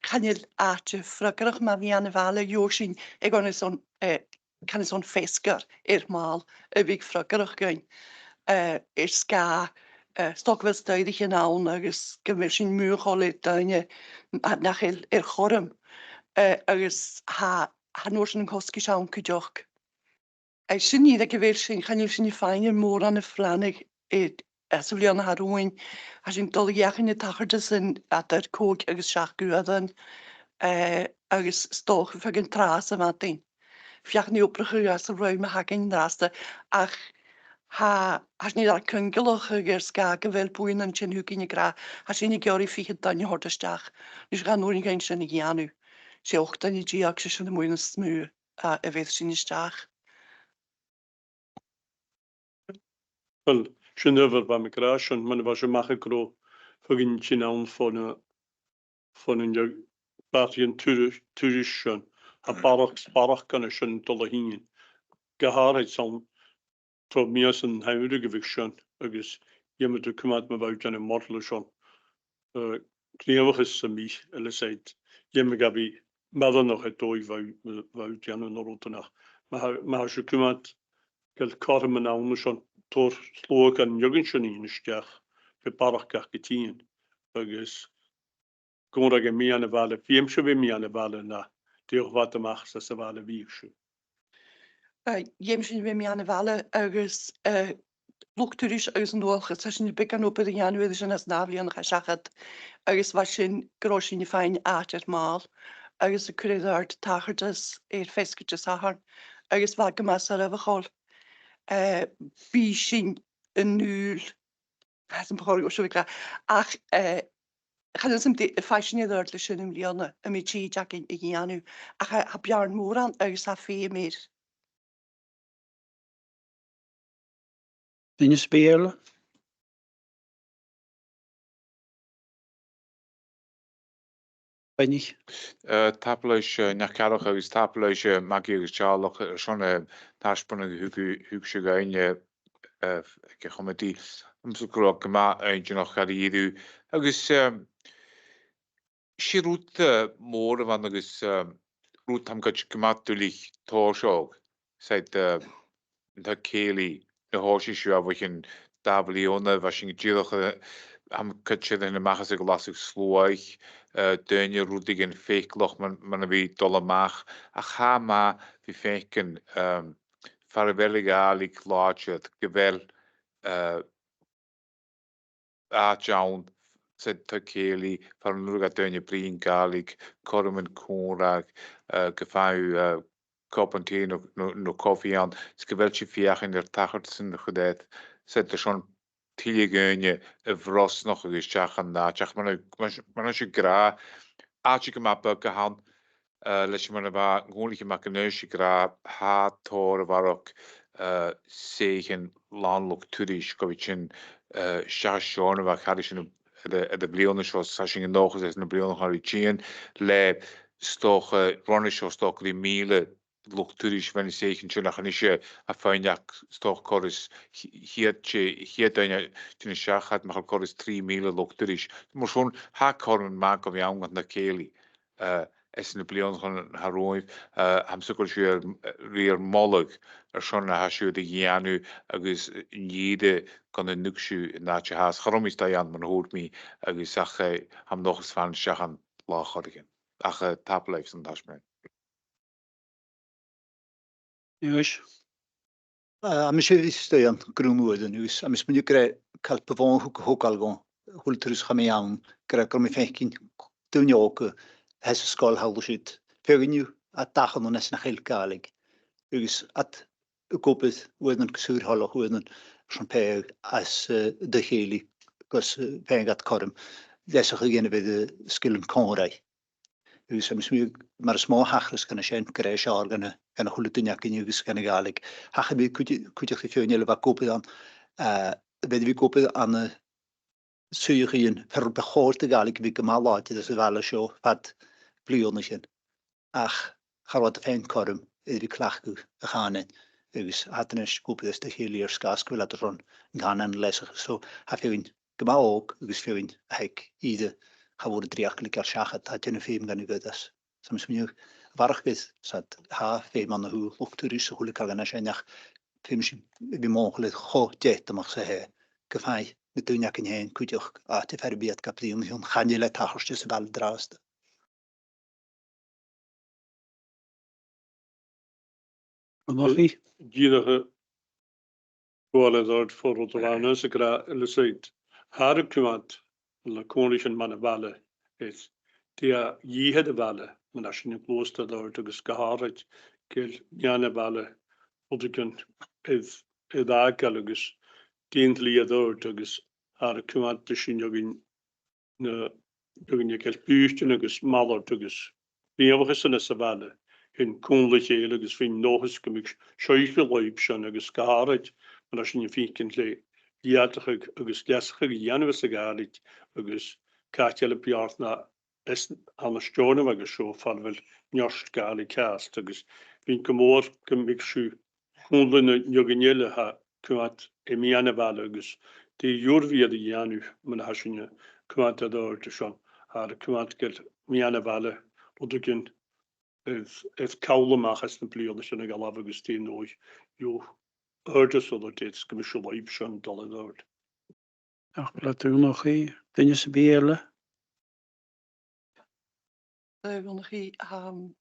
chan eil àite freagarrach mu mheadhan a' bhaile, gheibh sinn aig an aon, eh, chan airson feasgar air màl a bhiodh freagarrach dhuinn, eh, air sgàth, eh, 's dòcha gu bheil staidhrichean ann agus gum bi sinn mothachail air daoine a-, nach eil air chothrom, eh, agus tha, tha an uair sin an cosgais ann cuideachd. Eh, sin an rud gu bheil sinn, chan eil sinn a' faighinn air mòran a phlanadh, eh, anns a' bhliadhna a tha romhainn. Tha sinn a' dol a dh'fheuchainn na tachartasan eadar còig agus seachd uairean, eh, agus 's dòcha feadhainn tràth sa mhadainn. Feuchainn ri obrachadh anns an rùm a th' againn an-dràsta, ach tha, tha sinn air ar ceangal a chur air sgàth gu bheil buidheann an sin thugainn ag ràdh, tha sinn ag iarraidh fichead duine a thoirt a-steach. Nis, chan urrainn dhuinn sin a dhèanamh. 'S e ochd duine deug, 's e sin a' mhuir as motha a, a bheir sinn a-steach. Uill, sin an adhbhar a bha mi ag ràdh sin, mar a bha sibh a-mach gun robh feadhainn a' tighinn ann fo na, fo na, bàtaichean turais, turais sin, tha barrachd, barrachd dhen sin a' dol a thighinn. Gu h-àraid 's ann tro mhìosan an t-samhraidh a bhiodh sin, agus dh'fheumadh tu coimhead ma bha thu a' dèanamh modal airson, eh, gnìomhachas sam bith eile, 's e, dh'fheumadh e a bhith maireannach air dòigh a bha, bha thu a' dèanamh na rudan. Ach ma tha, ma tha sibh a' coimhead gu bheil cothroman ann airson tòrr sluagh dhen fheadhainn sin a thighinn a-steach, bidh barrachd aca a' tighinn, agus còmhradh aig meadhan a' bhaile, feumaidh sibh a bhith meadhan a' bhaile no dè cho fada a-mach 's as a' bhaile a bhiodh sibh. Eh, dh'fheumainn a bhith meadhan a' bhaile agus, eh, luchd-turais agus an dualchas, tha sinn air beagan obair a dhèanamh air sin anns an ath bhliadhna a chaidh seachad, agus bha sin gun robh sinn a' faighinn àite air màl agus a' cur air adhart tachartas air feasgar Disathairne, agus bha e gu math soirbheachail. Eh, bidh sinn an dùil tha sin bu chòir dhomh seo a ràdh. Ach, eh, chan eil fhios agam dè am faigh sinn air adhart leis sin am-bliadhna, am bi tìde againn a dhèanamh. Ach tha, tha beàrn mòr ann agus tha feum air. Duine sam bith eile? Coinneach. Eh, tapadh leibh, eh, a Neach-cathrach, agus tapadh leibh, eh, Maggie agus Teàrlach, airson, eh, an taisbeanadh a thug, thug sibh dhuinn, eh, eh, aig a' chomataidh. Tha mi a' smaoineachadh gu robh e gu math inntinneach a dhèanamh. Agus, eh, 's e rud, eh, mòr a bh' ann agus, eh, rud a tha mi a' coimhead gu math duilich tòiseachadh, 's e, eh, an taigh-cèilidh a thòisich sibh o chionn dà bhliadhna, bha sinn dìreach, eh, tha mi a' coimhead sin a-mach às a' ghlasadh sluaigh, eh, daoine rudeigin faiceallach mar, mar a bha a' dol a-mach, ach tha e math a bhith a' faicinn, ehm, far a bheil a' Ghàidhlig làidir, gu bheil, eh, àite ann, 's e taigh-cèilidh, far an urrainn do dhaoine bruidhinn Gàidhlig, cothroman còmhradh, eh, gum faigh thu, eh, cupan tì no, no, no cofaidh ann, 's gu bheil sibh a' feuchainn ri tachartasan a chur air, 's e, airson tuilleadh dhaoine a bhrosnachadh a-steach dhan àite. Ach mar a, mar, mar a tha sibh ag ràdh, àite gu math beag a th' ann, eh, leis mar a bha an Comhairliche MacAonghais ag ràdh, tha tòrr a bharrachd, eh, soithichean làn luchd-turais gu bhith tighinn, eh, a-steach an seo, a bha càirdeas sin air, air a' bhliadhna seo, 's tha sinn an dòchas air na bliadhnaichean a tha ri tighinn, le, 's dòcha, eh, roimhe seo, 's dòcha, ri mìle luchd-turais a bhith ann an soithichean sin, ach a-nis, eh, a' faighneachd, 's dòcha, còrr is ch-, ceud, ceud duine a' tighinn a-steach, tha iad a' maitheadh còrr is trì mìle luchd-turais. Mar sin, tha cothroman math gu bhith ann dhan taigh-cèilidh, eh, anns na bliadhnaichean a tha romhainn, eh, tha mi a' smaoineachadh gu bheil sibh air, air moladh airson na tha sibh air a dhèanamh agus, eh, an ìre gun an tuig sibh an àite a tha e. Cha robh mi a-staigh ann mar a thuirt mi, agus ach, eh, tha mi an dòchas a bhith ann a-steach an latha air choreigin. Ach, eh, tapadh leibh airson an taisbeanaidh. Aonghais. Eh, tha mise a-staigh ann an Grunn Uairean, agus tha mi a' smaoineachadh gur e caill bu mhotha a thug, a thogail dhomh a h-uile turas a chaidh mi ann, gur e, gun robh mi a' faicinn daoine òga a tha san sgoil thall an siud, feadhainn dhiubh a tha a' dol a-null às nach eil Gàidhlig, agus iad ag obair uaireannan gu saor-thoileach, uaireannan airson pàigheadh às, eh, an taigh-chèilidh gus, eh, faighinn iad cothrom leasachadh a dhèanamh air, eh, sgilean còmhraidh. Agus tha mi a' smaoineachadh mar as motha a thachras dhan a sin, gur e seo gun a, gun a h-uile duine againn agus gun a' Ghàidhlig. Thachair mi cuide-, cuideachd ri feadhainn eile a bha ag obair ann, eh, a bha air a bhith ag obair ann an suidheachaidhean far am bu chòir do Ghàidhlig a bhith gu math làidir anns a' bhaile seo fad bhliadhnaichean. Ach cha robh iad a' faighinn cothrom air a bhith a' cleachdadh a' chànain, agus tha iad a-nis ag obair às dèidh a chèilidh air sgàth 's gu bheil iad airson an cànan a leasachadh. So, tha feadhainn gu math òg agus feadhainn a th' aig ìre cha mhòr an dreuchd a leigeil seachad, tha iad a' dèanamh feum dhan a' ghoireas. Tha mi a' smaoineachadh a bharrachd air, 's iad, tha feum ann a h-uile luchd-turais a h-uile càil dhan a sin, ach feumaidh sinn a bhith mothachail air cho deatamach 's a tha e, gum faigh na daoine againn fhèin cuideachd àite far am bi iad gam bruidhinn, chionn chan eil e tachairt sa bhaile an-dràsta. An-dràsta. Dìreach, eh, gabhail air adhart fo rud a bha Aonghas ag ràdh, Lusaid, tha e air a' choimhead le còmhradh sin mun a' bhaile, is dè dh'itheadh a' bhaile, mar a tha sinn a' gluasad air adhart agus gu h-àraid gu bheil meadhan a' bhaile rudeigin air, air fhàgail agus dè an t-slighe air adhart agus tha e air a' choimhead ris an fheadhainn na, na daoine a' gabhail bùithtean agus malairt agus gnìomhachas anns a' bhaile, an cùl a chèile agus bhithinn an dòchas gum biodh sibhse an lùib sin agus gu h-àraid mar a tha sinn a' faicinn le leudachadh agus leasachadh a dhèanamh às a' Ghàidhlig agus càit eile b' fheàrr na is ann an Steòrnabhagh agus seo far a bheil neart Gàidhlig ceart agus bhithinn gu mòr gum biodh sibh còmhla ri na daoine eile a tha a' coimhead air meadhan a' bhaile agus dè bhiodh iad a' dèanamh mar a tha sinn a' coimhead air adhart airson, tha iad a' coimhead gu bheil meadhan a' bhaile rudeigin air, air call a-mach anns na bliadhnaichean a dh'fhalbh agus dè an dòigh a gheibh iad air adhart is gum bi sibh an lùib sin a' dol air adhart. Ach le Donnchaidh, duine sam bith eile? Donnchaidh, um,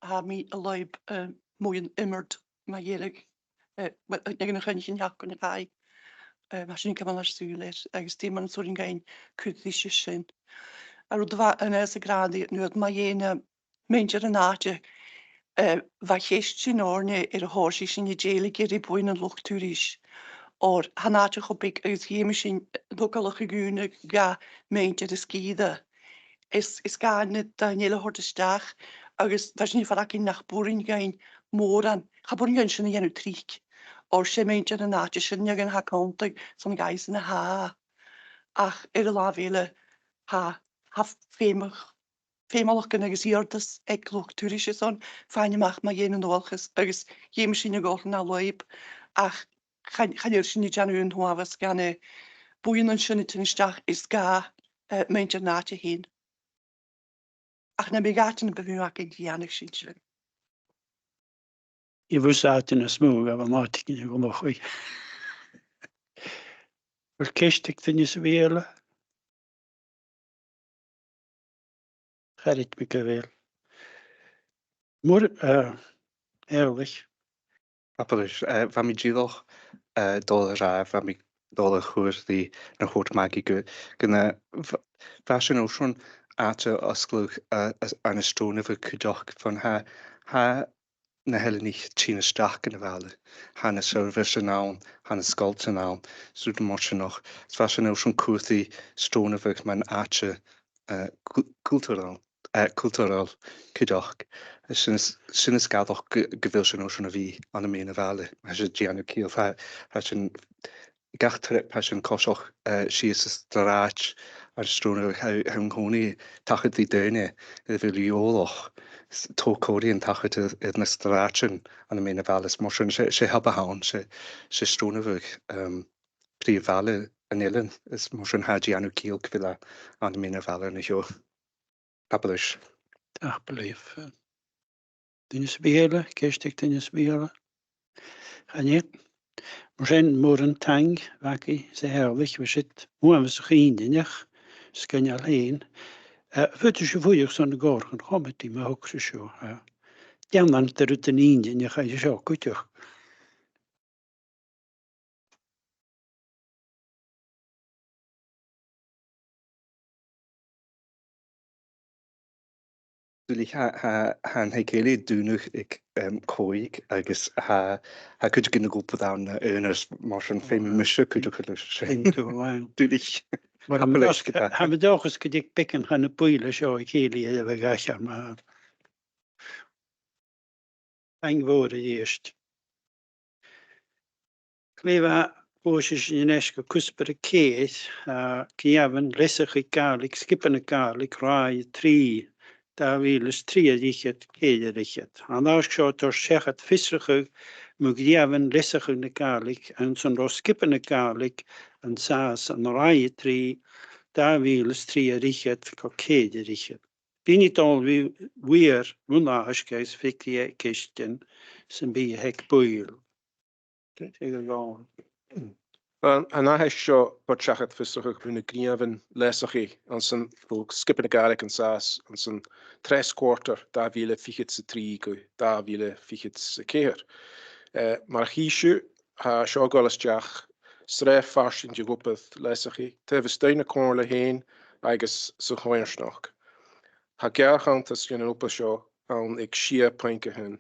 tha mi an lùib, um, mu dheidhinn iomairt mu dheireadh, eh, well, aig an choinneamh sin a chaidh, eh, tha sinn gu math air sùil air, agus dè mar as urrainn dhuinn cur ris sin. An rud a bha Aonghas ag ràdh, nuair mu dheidhinn, eh, muinntir an àite, eh, bha cheist sin oirnne air a thòisich sinn a' dèiligeadh ri buidhnean luchd-turais. oir tha an t-àite cho beag agus dh'fheumas sinn an togalach a dhùnadh dha muinntir na sgìre. Is, is gabh na daoine eile a thoirt a-steach, agus tha sinn a' faireachdainn nach b' urrainn dhuinn mòran, cha b' urrainn dhuinn sin a dhèanamh tric, oir 's e muinntir an àite sin a tha a' cunntadh son gabhaidhean a tha. Ach air an làimh eile, tha, tha feum-, feumalachdan agus iarrtas aig luchd-turais airson faighinn a-mach mu dheidhinn an dualchas, agus dh'fheumas sinn a dhol na lùib, ach chan, chan eil sinn a' dèanamh aon uabhas dha na buidhnean sin a' tighinn a-steach is dha, eh, muinntir an àite fhèin. Ach nam biodh àite nam biodh againn, dhèanadh sinn sin. Bhiodh àite nas motha dha bhith an àite gu lòchraidh. A bheil ceist aig duine sam bith eile? Cha chreid mi gu bheil. Mòr, eh, Eòrlaich. Tapadh leibh, eh, bha mi dìreach, eh, dol a ràdh, bha mi dol a chur ri na thuirt Maggie gu, gun a bh-, bha sinn airson àite fhosgladh, eh, as, ann an Steòrnabhagh cuideachd, far an tha, tha na h-eileanaich a' tighinn a-steach dhan a' bhaile, tha na seirbheisean ann, tha na sgoiltean ann, 's rudan mar sin, ach 's bha sinn airson cur ri Steòrnabhagh mar àite, eh, cu-, cultarail, eh, cultarail cuideachd. Sin as, sin as coireach gu, gu bheil sinn airson a bhith ann am meadhan a' bhaile, ma tha sibh a' dèanamh ciall, tha, tha sinn gach trip tha sinn a' coiseachd, eh, sìos an t-sràid ann an Steòrnabhagh, tha, tha an-còmhnaidh tachairt ri daoine a bheil eòlach, s-, togalaichean tachairt air, air na sràidean ann am meadhan a' bhaile, is mar sin, 's e, 's e hub a th' ann, 's e, 's e Steòrnabhagh, ehm, prìomh bhaile an eilein, is mar sin tha e a' dèanamh ciall gu bheil e ann am meadhan a' bhaile an seo. Tapadh leibh. Tapadh leibh. Duine sam bith eile, ceist aig duine sam bith eile? Chan eil. Mar sin, mòran taing, Mhagaidh 's a Theàrlaich, bha siud uabhasach inntinneach, sgoinneil fhèin. Eh, faodaidh sibh fuireach son a' chomataidh, ma thogras sibh seo, eh. Dèanadh e rudan inntinneach an seo cuideachd. Duilich, tha, tha, tha an taigh-cèilidh a' dùnadh aig, em, còig agus tha, tha cuid dhen a' ghrupa ann an aon uair, mar sin feumaidh mise cuideachadh leis. Feumaidh tu, uill. Duilich. Uill, tha mi an dòchas gu bheil beagan dhen a' bhuille seo a' cèilidh air a bhith gach seachdain. Taing mhòr a-rithist. Glè mhath, gluaisidh sinn a-nis gu cuspair a ceithir, eh, gnìomhan leasachaidh Gàidhlig, sgioba na Gàidhlig, ràith a trì, dà mhìle 's a trì air fhichead, ceithir air fhichead. An aithisg seo a' toirt seachad fiosrachadh mu ghnìomhan leasachadh na Gàidhlig anns an robh sgioba na Gàidhlig an sàs ann an ràith a trì, dà mhìle 's a trì air fhichead gu ceithir air fhichead. Bidh mi a' dol a bhith a' bruidhinn mun aithisg agus freagairt air ceistean sam bith a th' aig buill. Tha e gu math. Uill, an aithisg seo a' toirt seachad fiosrachadh mu na gnìomhan leasachaidh anns an, bho sgioba na Gàidhlig an sàs anns an treas quarter dà mhìle fichead 's a trì gu dà mhìle fichead 's a ceithir. Eh, mar a chì sibh, tha seo a' gabhail a-steach sreath farsaing de dh'obair leasachaidh, taobh a-staigh na Comhairle fhèin agus sa choimhearsnachd. Tha geàrr-chunntas dhen an obair seo ann aig sia puing a h-aon.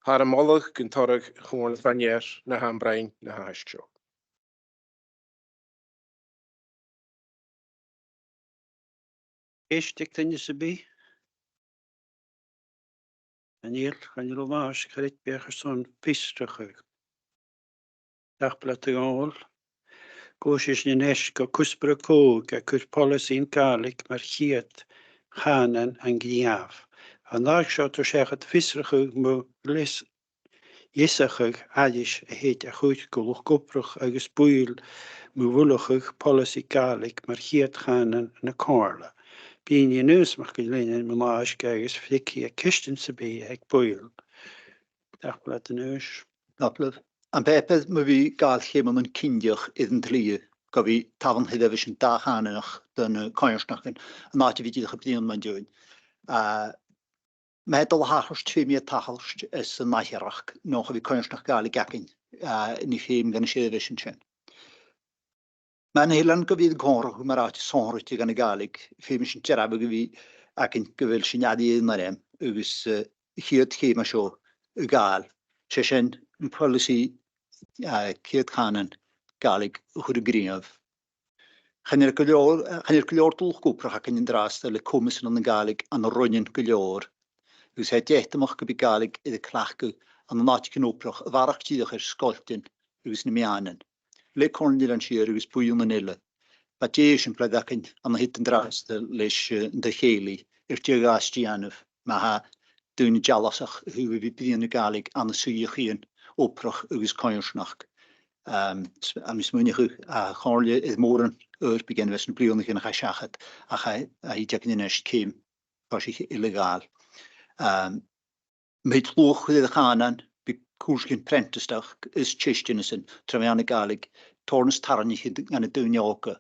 Thathar a' moladh gun toireadh a' Chomhairle fa-near na tha am broinn na h-aithisg seo. Ceist aig duine sam bith? Chan eil, chan eil a-mhàin, cha chreid, bidh e airson fiosrachadh. Tapadh leat, a Dhòmhnaill. Gluaisidh sinn a-nis gu cuspair a còig, a' cur poileasaidh Gàidhlig mar chiad chànan an gnìomh. An aithisg seo a' toirt seachad fiosrachadh mu leas-, leasachadh aithris a thèid a chur gu luchd-obrach agus buill mu bhuileachadh poileasaidh Gàidhlig mar chiad chànan na Comhairle. Bidh Aonghas MacIllEathain mun aithisg agus freagaidh e ceistean sam bith a th' aig buill. Tapadh leat, Aonghas. Tapadh leibh. Am pàipear mu bhith a' gabhail cheumannan cinnteach air an t-slighe gu bhith tabhann a' chèilidh sin dà-chànanach do na coimhearsnachdan, an àite a bhith dìreach a' bruidhinn mun deidhinn. Ah, ma tha e a' dol a thachairt, feumaidh e tachairt anns an atharrachadh, no cha bhi coimhearsnachd Ghàidhlig againn, ah, an fheum dha na seirbheisean sin. Mar a tha e gu bhith a' còmhradh mar àite sònraichte dhan a' Ghàidhlig, feumaidh sinn dearbhadh a bhith againn gu bheil sinn airidh air an ainm agus, eh, a' chiad cheum an seo a ghabhail. 'S e sin am poileasaidh eh, ceud cànan Gàidhlig a chur an gnìomh. Chan eil gu leòr, eh, chan eil gu leòr dualchas ag obrachadh againn an-dràsta le comas ann an Gàidhlig ann an roinnean gu leòr. Agus tha e deatamach gum bi Gàidhlig air a cleachdadh ann an àiteachan obrach a bharrachd dìreach air sgoiltean agus na meadhanan. Le Comhairle an Eilein Siar agus buidhnean eile. Bha deagh eisimpleir againn ann an siud an-dràsta leis, eh, an Dà Chèilidh air dè a ghabhas dèanamh ma tha daoine dealasach a thaobh a bhith a' bruidhinn na Gàidhlig ann an suidheachaidhean obrach agus coimhearsnachd. Ehm, s-, tha mi a' smaoineachadh, a, tha a' Chomhairle air mòran oidhirp a dhèanamh anns na bliadhnaichean a chaidh seachad, ach tha, tha i a' dèanamh a-nis ceum faisg air a' Ghàidhlig. Ehm, ma thèid luach air a' chànan, bidh cùrsaichean prentisachd is teisteanasan tro mheadhan na Gàidhlig tòrr nas tarraingiche dhan na daoine òga.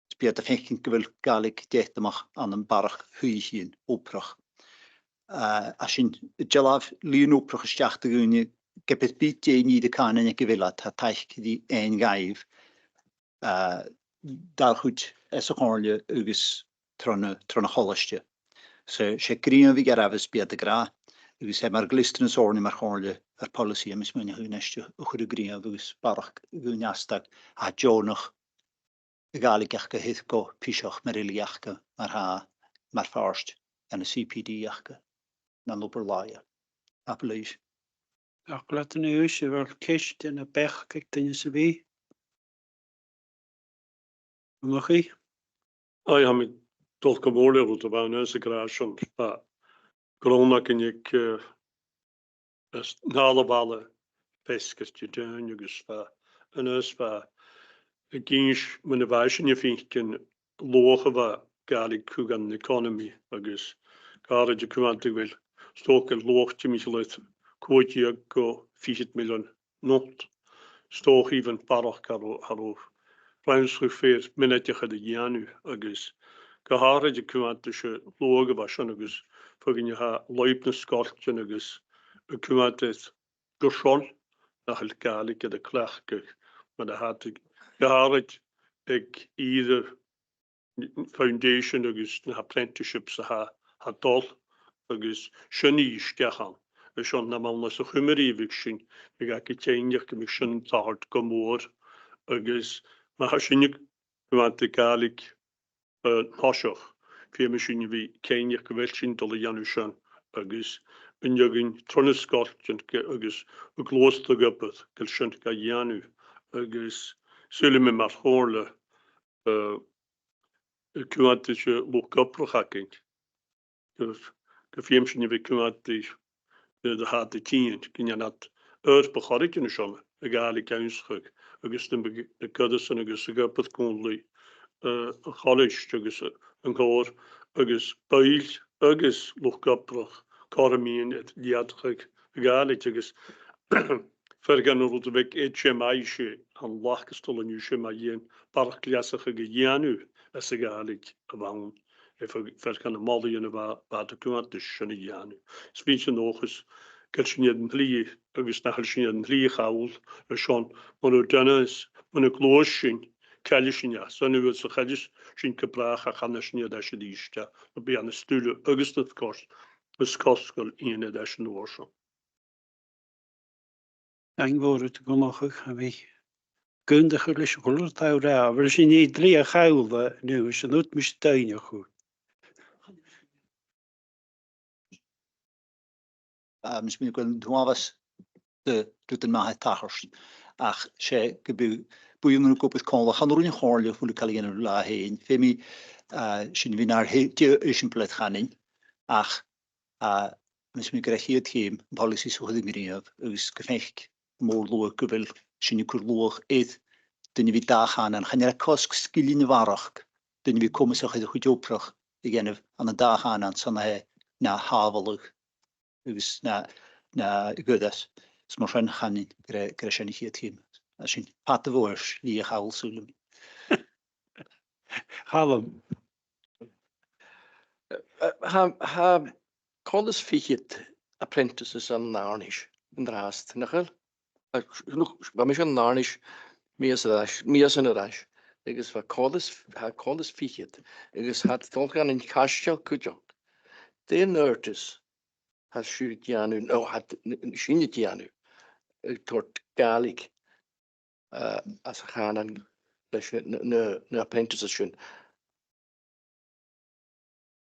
'S bidh iad a' faicinn gu bheil Gàidhlig deatamach ann am barrachd shuidheachaidhean obrach. Eh, a sin, a' dealbh lìon obrach a-steach do dhaoine, ge b' e dè an ìre cànain aig a bheil iad, tha taic ri fhaighinn dhaibh, eh, dà chuid às a' Chomhairle agus tro na, tro na colaiste. So, 's e gnìomh a bhithear ann, 's bidh iad ag ràdh, agus 's e mar ghlisteanas oirnn mar Chomhairle ar poileasaidh, tha mi a' smaoineachadh, a-nis a chur an gnìomh agus barrachd dhaoine a-staigh a tha deònach a' Ghàidhlig aca a thoirt gu piseach mar fhilidh aca, mar a tha, mar phàirt dhen a' C P D aca, nan obair làitheil. Tapadh leibh. Tapadh leat a-nis, a bheil ceist no beachd aig duine sam bith? Donnchaidh? Aidh, tha mi a' dol gu mòr le rud a bha Aonghas ag ràdh an sin. Tha grunn againn aig, eh, às an talla bhaile feasgar Didòmhnaich agus bha Aonghas, bha e ag innse mar a bha sinn a' faicinn luach a bha Gàidhlig a' cur dhan economy agus gu h-àraid a' coimhead a bheil, 's dòcha gu bheil luach timcheall air còig deug gu fichead millean not. 'S dòcha even barrachd, cha robh, cha robh rannsachadh fìor mhionaideach air a dhèanamh agus gu h-àraid a' coimhead air an luach a bha sin agus feadhainn a tha a' lorg nan sgoiltean agus a' coimhead air gur e sin nach eil Gàidhlig air a cleachdadh mar a tha iad gu h-àraid aig ìre foundation agus na apprenticeships a tha, tha dol agus sin a-steach ann. Is ann nam bheachd-sa a chumail ri bhith sin, bidh e gu cinnteach gum bi sin a' tachairt gu mòr agus ma tha sinne a' coimhead air Gàidhlig, eh, an toiseach, feumaidh sinn a bhith cinnteach gu bheil sinn a' dol a dhèanamh sin agus an dèidh sin tro na sgoiltean agus a' gluasad gu obair gu bheil sin ga dhèanamh agus saoilidh mi mar Chomhairle, eh, a' coimhead air an luchd-obrach againn. Gu, gu feum sinn a bhith a' coimhead air, air a tha iad a' tighinn, gun dèan iad oidhirp a chur air an sin, a' Ghàidhlig ionnsachadh, agus na, na goireasan agus a' gabhail còmhla, eh, a' cholaiste agus, eh, an còrr, agus buill agus luchd-obrach, cothromach air leudachadh a' Ghàidhlig agus fear dha na rudan a bh' aig H M I, 's e an lagh as toil leam an H M I, barrachd leasachadh a dhèanamh às a' Ghàidhlig a bh' ann. Eh, fear, fear dha na molaidhean a bha, bha iad a' coimhead air sin a dhèanamh. Is bha mi an dòchas gu bheil sinn air an t-slighe, agus nach eil sinn air an t-slighe a chall air sin, mura dèan sinn, mura gluais sinn, caillidh sinn e. San uair sin, chaillidh sinn gu bràth, ach chan eil sinn air ais a-rithist e, nam biodh e na stuth agus na cosg, na cosgail a dhèanamh air ais an uair sin. Taing mhòr dhut, a Dhonnchaidh, a bhith ag aontachadh leis a h-uile rud a tha thu ag ràdh. A bheil sinn air an t-slighe a chall a-nis, an rud mise a' dèanamh? Ah, mise, mi gu bheil thu a' faighinn de rudan math a' tachairt, ach 's e gum bi, buidheann ag obair còmhla, chan urrainn do Chomhairle a h-uile càil a dhèanamh leatha fhèin. Feumaidh, ah, sinn a bhith nar h-, dè eisimpleir chanainn, ach a, mise, mi gur e a' chiad cheum am poileasaidh 's a chur an gnìomh agus gum faic mòr luath gu bheil sinn a' cur luach air duine a bhith dà chànan. Chan eil e a' cosg sgillinn a bharrachd duine a bhith comasach air a chuid obrach a dhèanamh ann an dà chànan, 's ann a tha e na shàbhaladh agus na, na ghoireas. Is mar sin chanainn gur e, gur e sin a' chiad cheum. A sin, fada mhòr, slighe a chall, saoilidh mi. Calum. Eh, tha, tha còrr is fichead apprentices ann an Inbhir Nis an-dràsta, nach eil? Eh, look, bha mise ann an Inbhir Nis mìos air ais, mìosan air ais, agus bha còrr is, tha còrr is fichead, agus tha iad a' dol dhan a' chaisteal cuideachd. Dè an t-adhartas a tha sibh a' dèanamh, no, tha n-, n-, sinn a' dèanamh, a' toirt Gàidhlig, eh, anns a' chànan leis na, na, na apprentices sin.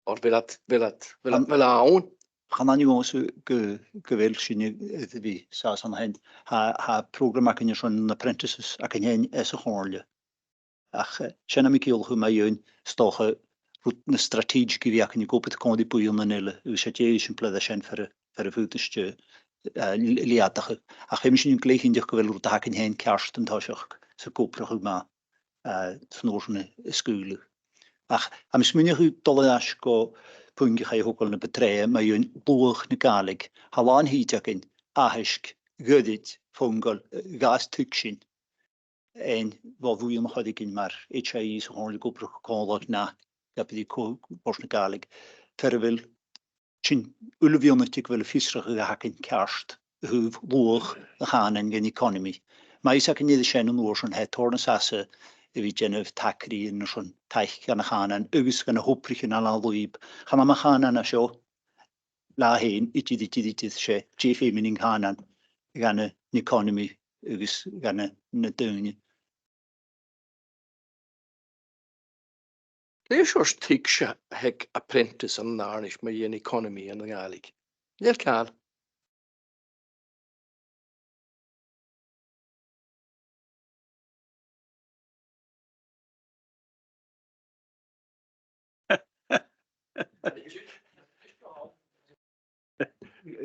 Oir bheil iad, bheil iad, bheil iad, bheil iad ann? Chan eil mi a' smaoineachadh gu, gu bheil sinne, eh, a bhith sàs an sin. Tha, tha prògram againn airson na apprentices againn fhìn anns a' chomhairle. Ach, eh, sin a tha mi a' ciallachadh mu dheidhinn, 's dòcha, rud nas strategic a bhith againn ag obair còmhla ri buidhnean eile, agus 's e deagh eisimpleir a tha sin far a, far am faod sinn, eh, li-, lìonadh. Ach feumaidh sinn an glè chinnteach gu bheil rud againn fhìn ceart an toiseach, 's ag obrachadh math, eh, san uair sin a sgaoileadh. Ach, tha mi a' smaoineachadh, a' dol air ais gu puing a chaidh a thogail na bu tràithe, mu dheidhinn luach na Gàidhlig, tha làn-thìde againn, aithisg, ghoirid, fongail, eh, gas tuigsinn, fhèin bho bhuidheann a' choireigin mar H I E 's a' chomhairle ag obrachadh còmhla ri na, ge b' e cò, cò ris na Gàidhlig, far a bheil sinn uile mionaideach gu bheil am fiosrachadh a th' againn ceart a thaobh luach a' chànain dhan economy. Ma tha fios againn air sin an uair sin, tha e tòrr nas fhasa a bhith a' dèanamh tagraidhean airson taic dhan a' chànan agus dha na h-obraichean ann an lùib. Chan ann mar chànan a tha seo, leatha fhèin, idir, idir, idir, 's e dè feum an cànan dhan an economy agus dha na, na daoine. Dè seòrsa tuigse a th' aig apprentice ann an Àirnis mu dheidhinn economy anns a' Ghàidhlig? Dè tha càil?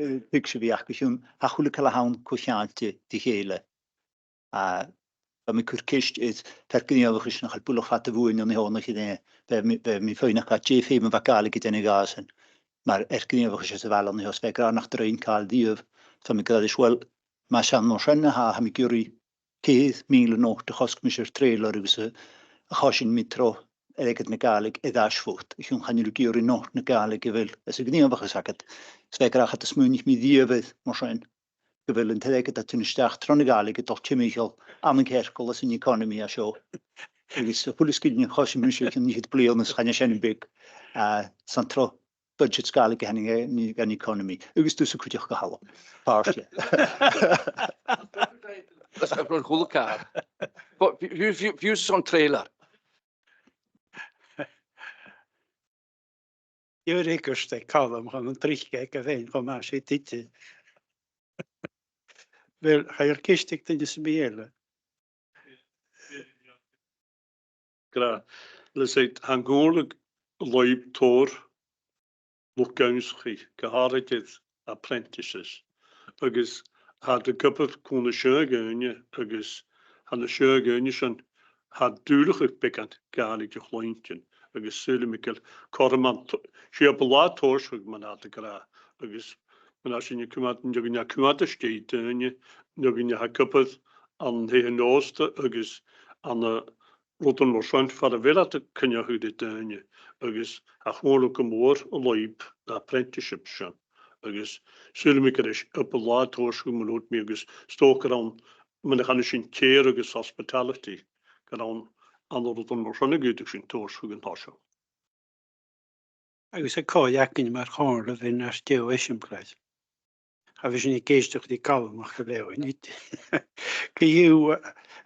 Eh, tuigse a bhith aca, chionn tha a h-uile càil a th' ann co-cheangailte ri chèile. A, bha mi a' cur ceist air fear gnìomhachais nach eil buileach fada bhuainn an seo, nach eil, bha mi, bha mi a' faighneachd dè feum a bha Gàidhlig a' dèanamh dhaibhsan, mar fhear gnìomhachais às a' bhaile an seo, 's bha e ag ràdh nach do rinn càil riamh, 's bha mi ag ràdh ris, uill, mas ann mar sin a tha, tha mi ag iarraidh ceithir mìle not a chosg mise air trailer agus a, a choisinn mi tro airgead na Gàidhlig air ais bhuat. A chionn chan eil thu ag iarraidh not na Gàidhlig a bheil anns a' ghnìomhachas agad. 'S bha e ag ràdh, cha do smaoinich mi riamh air mar sin, gu bheil an t-airgead a' tighinn a-steach tron a' Ghàidhlig a' dol timcheall ann an cearcall anns an economy a tha seo. Agus a h-uile sgillinn a choisinn mise o chionn fichead bliadhna, is chan e sin am beag, a, 's ann tro budgets Gàidhlig a thàinig e, an, an economy. Agus thusa cuideachd, a Chaluim. Pàirt dheth. Agus a h-uile càil. But fiù, fiù, fiù 's an trailer. Dè a dh'fhaodadh tu, a Chaluim, chun an tric aige fhèin, cho math 's a tha e idir. Uill, chan eil ceist aig duine sam bith eile. Gra, leis a, tha an Comhairle a' lùib tòrr luchd-ionnsachaidh, gu h-àraidh apprentices, agus tha iad ag obair còmhla ris na seann daoine, agus tha na seann daoine sin, tha iad dùileachadh beagan Gàidhlig a chluinntinn, agus saoilidh mi gu bheil cothrom ann, t-, 's e obair latha tòiseachadh mar a tha iad ag ràdh, agus mar a tha sinn a' coimhead, no gun a' coimhead às dèidh daoine, no gun a tha ag obair ann an taighean-òsta agus ann an rudan mar sin, far a bheil iad a' coinneachadh ri daoine, agus tha a' Chomhairle gu mòr an lùib na apprenticeships sin. Agus saoilidh mi gur e obair latha tòiseachadh, mar a thuirt mi, agus 's dòcha gur ann, mar a chanas sinn, care agus hospitality, gur ann an rudan mar sin a dh'fhaodadh sinn tòiseachadh an toiseach. Agus a' chòir againn mar Chomhairle a bhith nas deagh eisimpleir. Cha bhi sinn ag èisteachd ri Calum ach a bheil. Co-dhiù,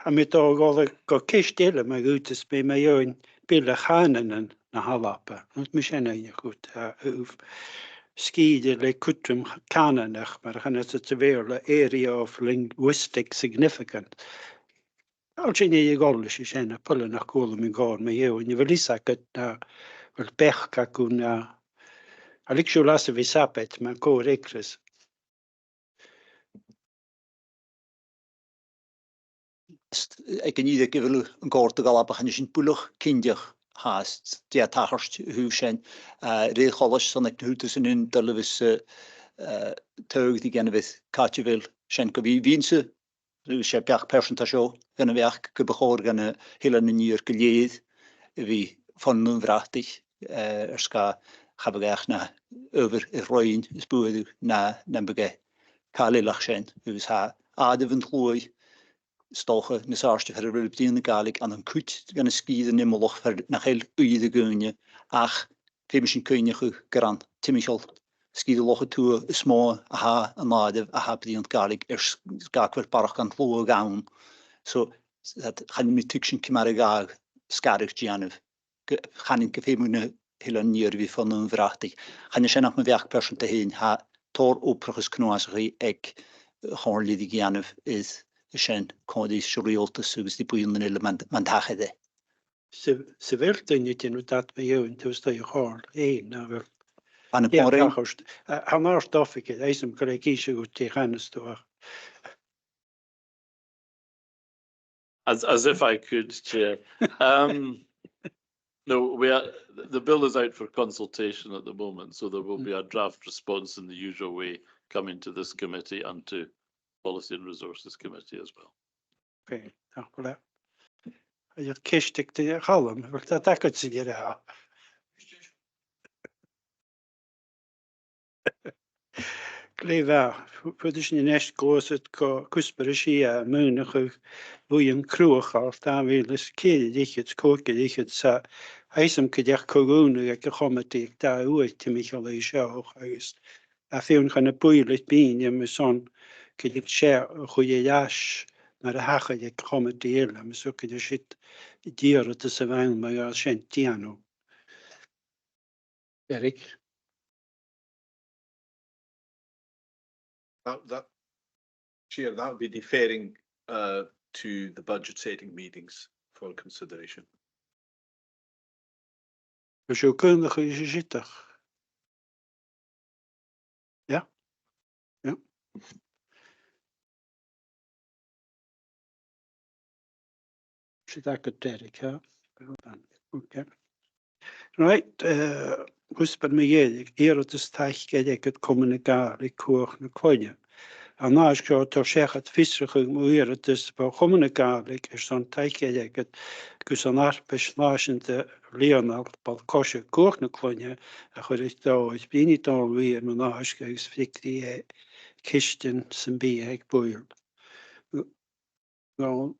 tha mi a' dol a dhol gu ceist eile, ma dh'fhaodas mi, mu dheidhinn Bille Chànanan na h-Alba. An e sin a th' agad, a, a, sgìre le cudrom cànanach, mar a chanas iad sa Bheurla, area of linguistic significance. Tha sin air a dhol leis a sin, a' phoileanach, cuala mi an còrr mu dheidhinn. A bheil fhios agad, no a bheil beachd agaibh, no a leig sibh leas a bhith a' sabaid mar co-fhreagras? Aig an ìre aig a bheil an còrr de dh'Alba, chan eil sinn buileach cinnteach fhathast dè tha a' tachairt a thaobh sin. Eh, rè choltais, 's ann aig na h-ùghdarrasan a th' ann, dòigh a bhios, eh, eh, taghadh ri dhèanamh air càit a bheil sin gu bhith, bhithinn-sa, agus 's e beachd pearsanta seo, dhan a' bheachd gum bu chòir dha na h-Eileanan an Iar gu lèir a bhith fon aon bhratach, eh, air sgàth, cha bhiodh e ach na adhbhar air roinn is buaireadh na, nam biodh e càil eile ach sin, agus tha àireamh an t-sluaigh, 's dòcha, nas àirde far a bheil bruidhinn na Gàidhlig ann an cuid dha na sgìrean iomallach far nach eil uiread de dhaoine, ach feumaidh sinn cuimhneachadh gur ann timcheall sgìre Loch a Tuath as motha a tha an àireamh a tha a' bruidhinn Gàidhlig air sgàth gu bheil barrachd an t-sluaigh ann. So, chan eil mi a' tuigsinn ciamar a ghabhadh sgaradh a dhèanamh. Chan eil, gu feum mi na h-Eileanan an Iar a bhith fon aon bhratach. Chan e sin ach mo bheachd pearsanta fhèin, tha tòrr obrach is cnuasachaidh aig a' Chomhairle ri dhèanamh air sin, còmhla ris an riaghaltas agus ri buidhnean eile mun, mun taca ri. Sa, sa bheil duine a' dèanamh dad mu dheidhinn taobh a-staigh a' Chomhairle fhèin, no bheil... An e Còmhradh? Tha an àrd-oifigear, tha fhios agam gu bheil e ag innse dhut dè chanas tu, ach... As, as if I could, Chair. Um, no, we are, the bill is out for consultation at the moment, so there will be a draft response in the usual way coming to this committee and to Policy and Resources Committee as well. Okay, tapadh leibh. Agus ceist aig Calum, a bheil dad agad-sa ri ràdh? Glè mhath, faodaidh sinn a-nis gluasad gu cuspair a sia, maoineachadh bhuidheann cruthachail dà mhìle is ceithir air fhichead, còig air fhichead, 's tha fhios agam gun deach co-dhùnadh aig a' chomataidh aig dà uair timcheall an seo, agus tha feadhainn chun a' buidhneachadh bìdh mi airson gun deach seo a chur air ais mar a thachair aig a' chomataidh eile, agus gun deach siud dìreach às a' bhonn mar a tha sin a' dèanamh. Eric? That, that, Chair, that would be deferring, uh, to the budget setting meetings for consideration. Bheil sibh ag aontachadh ris an siud? Yeah? Yeah. Siud agad, Derek, ha? Okay. Right, eh, cuspair mu dheireadh, iarrtas taic airgid Comunn na Gàidhlig, Cuach na Cloinne. An aithisg seo a' toirt seachad fiosrachadh mu iarrtas bho Chomunn na Gàidhlig airson taic airgid gus an fharpais nàiseanta bhliadhnail ball-coise Cuach na Cloinne a chur air dòigh. Bruidhnidh Dòmhnall Uidhir mun aithisg agus freagraidh e ceistean sam bith aig buill. Dòmhnall.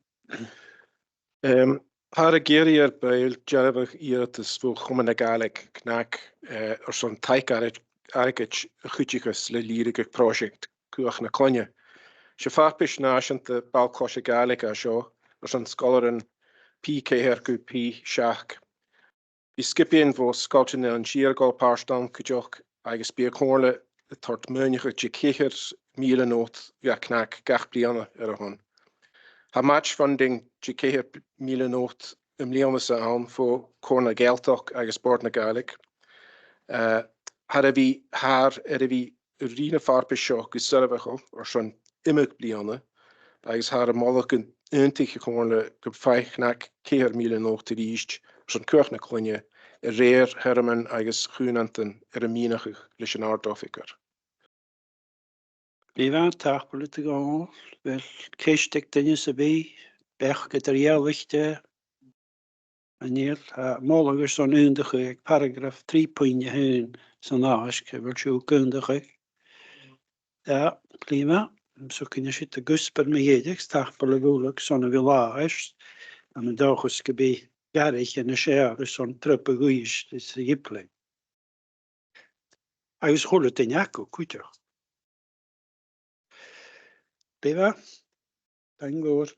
Em, thathar ag iarraidh air beulaibh dearbhadh iarrtas bho Chomunn na Gàidhlig, CnaG, eh, airson taic air-, airgid a chuidicheas le lìbhrigeadh pròiseact Cuach na Cloinne. 'S e farpais nàiseanta ball-coise Gàidhlig a tha seo airson sgoilearan P ceithir gu P seachd. Bidh sgiobaidhean bho sgoiltean Eilean Siar a' gabhail pàirt ann cuideachd agus bidh a' Chomhairle a' toirt maoineachadh de cheithir mìle not dha CnaG gach bliadhna air a shon. Tha match funding de cheithir mìle not am bliadhna-sa ann bho Chomhairle na Gàidhealtachd agus Bòrd na Gàidhlig. Eh, thathar air a bhith, thathar air a bhith a' ruith na farpais seo gu soirbheachail airson iomadh bliadhna, agus thathar a' moladh gun aontaich a' Chomhairle gum faigh CnaG ceithir mìle not a-rithist airson Cuach na Cloinne, a rèir theirmean agus chùmhnantan air am mìneachadh leis an Àrd-Oifigear. Glè mhath, tapadh leat, a Dhòmhnaill. A bheil ceist aig duine sam bith? Beachd eadar-dhealaichte? Chan eil. Tha moladh airson aontachadh aig paragraf trì puing a h-aon san aithisg. A bheil sibh ag aontachadh? Tha, glè mhath. Am socainn siud an cuspair mu dheireadh, 's tapadh leibh uile airson a bhith làthair. Tha mi an dòchas gum bi Gàidhlig an seo airson trup a dh'Uibhist is a' Ghiblean. Agus a h-uile duine aca cuideachd. Glè mhath. Tapadh leibh.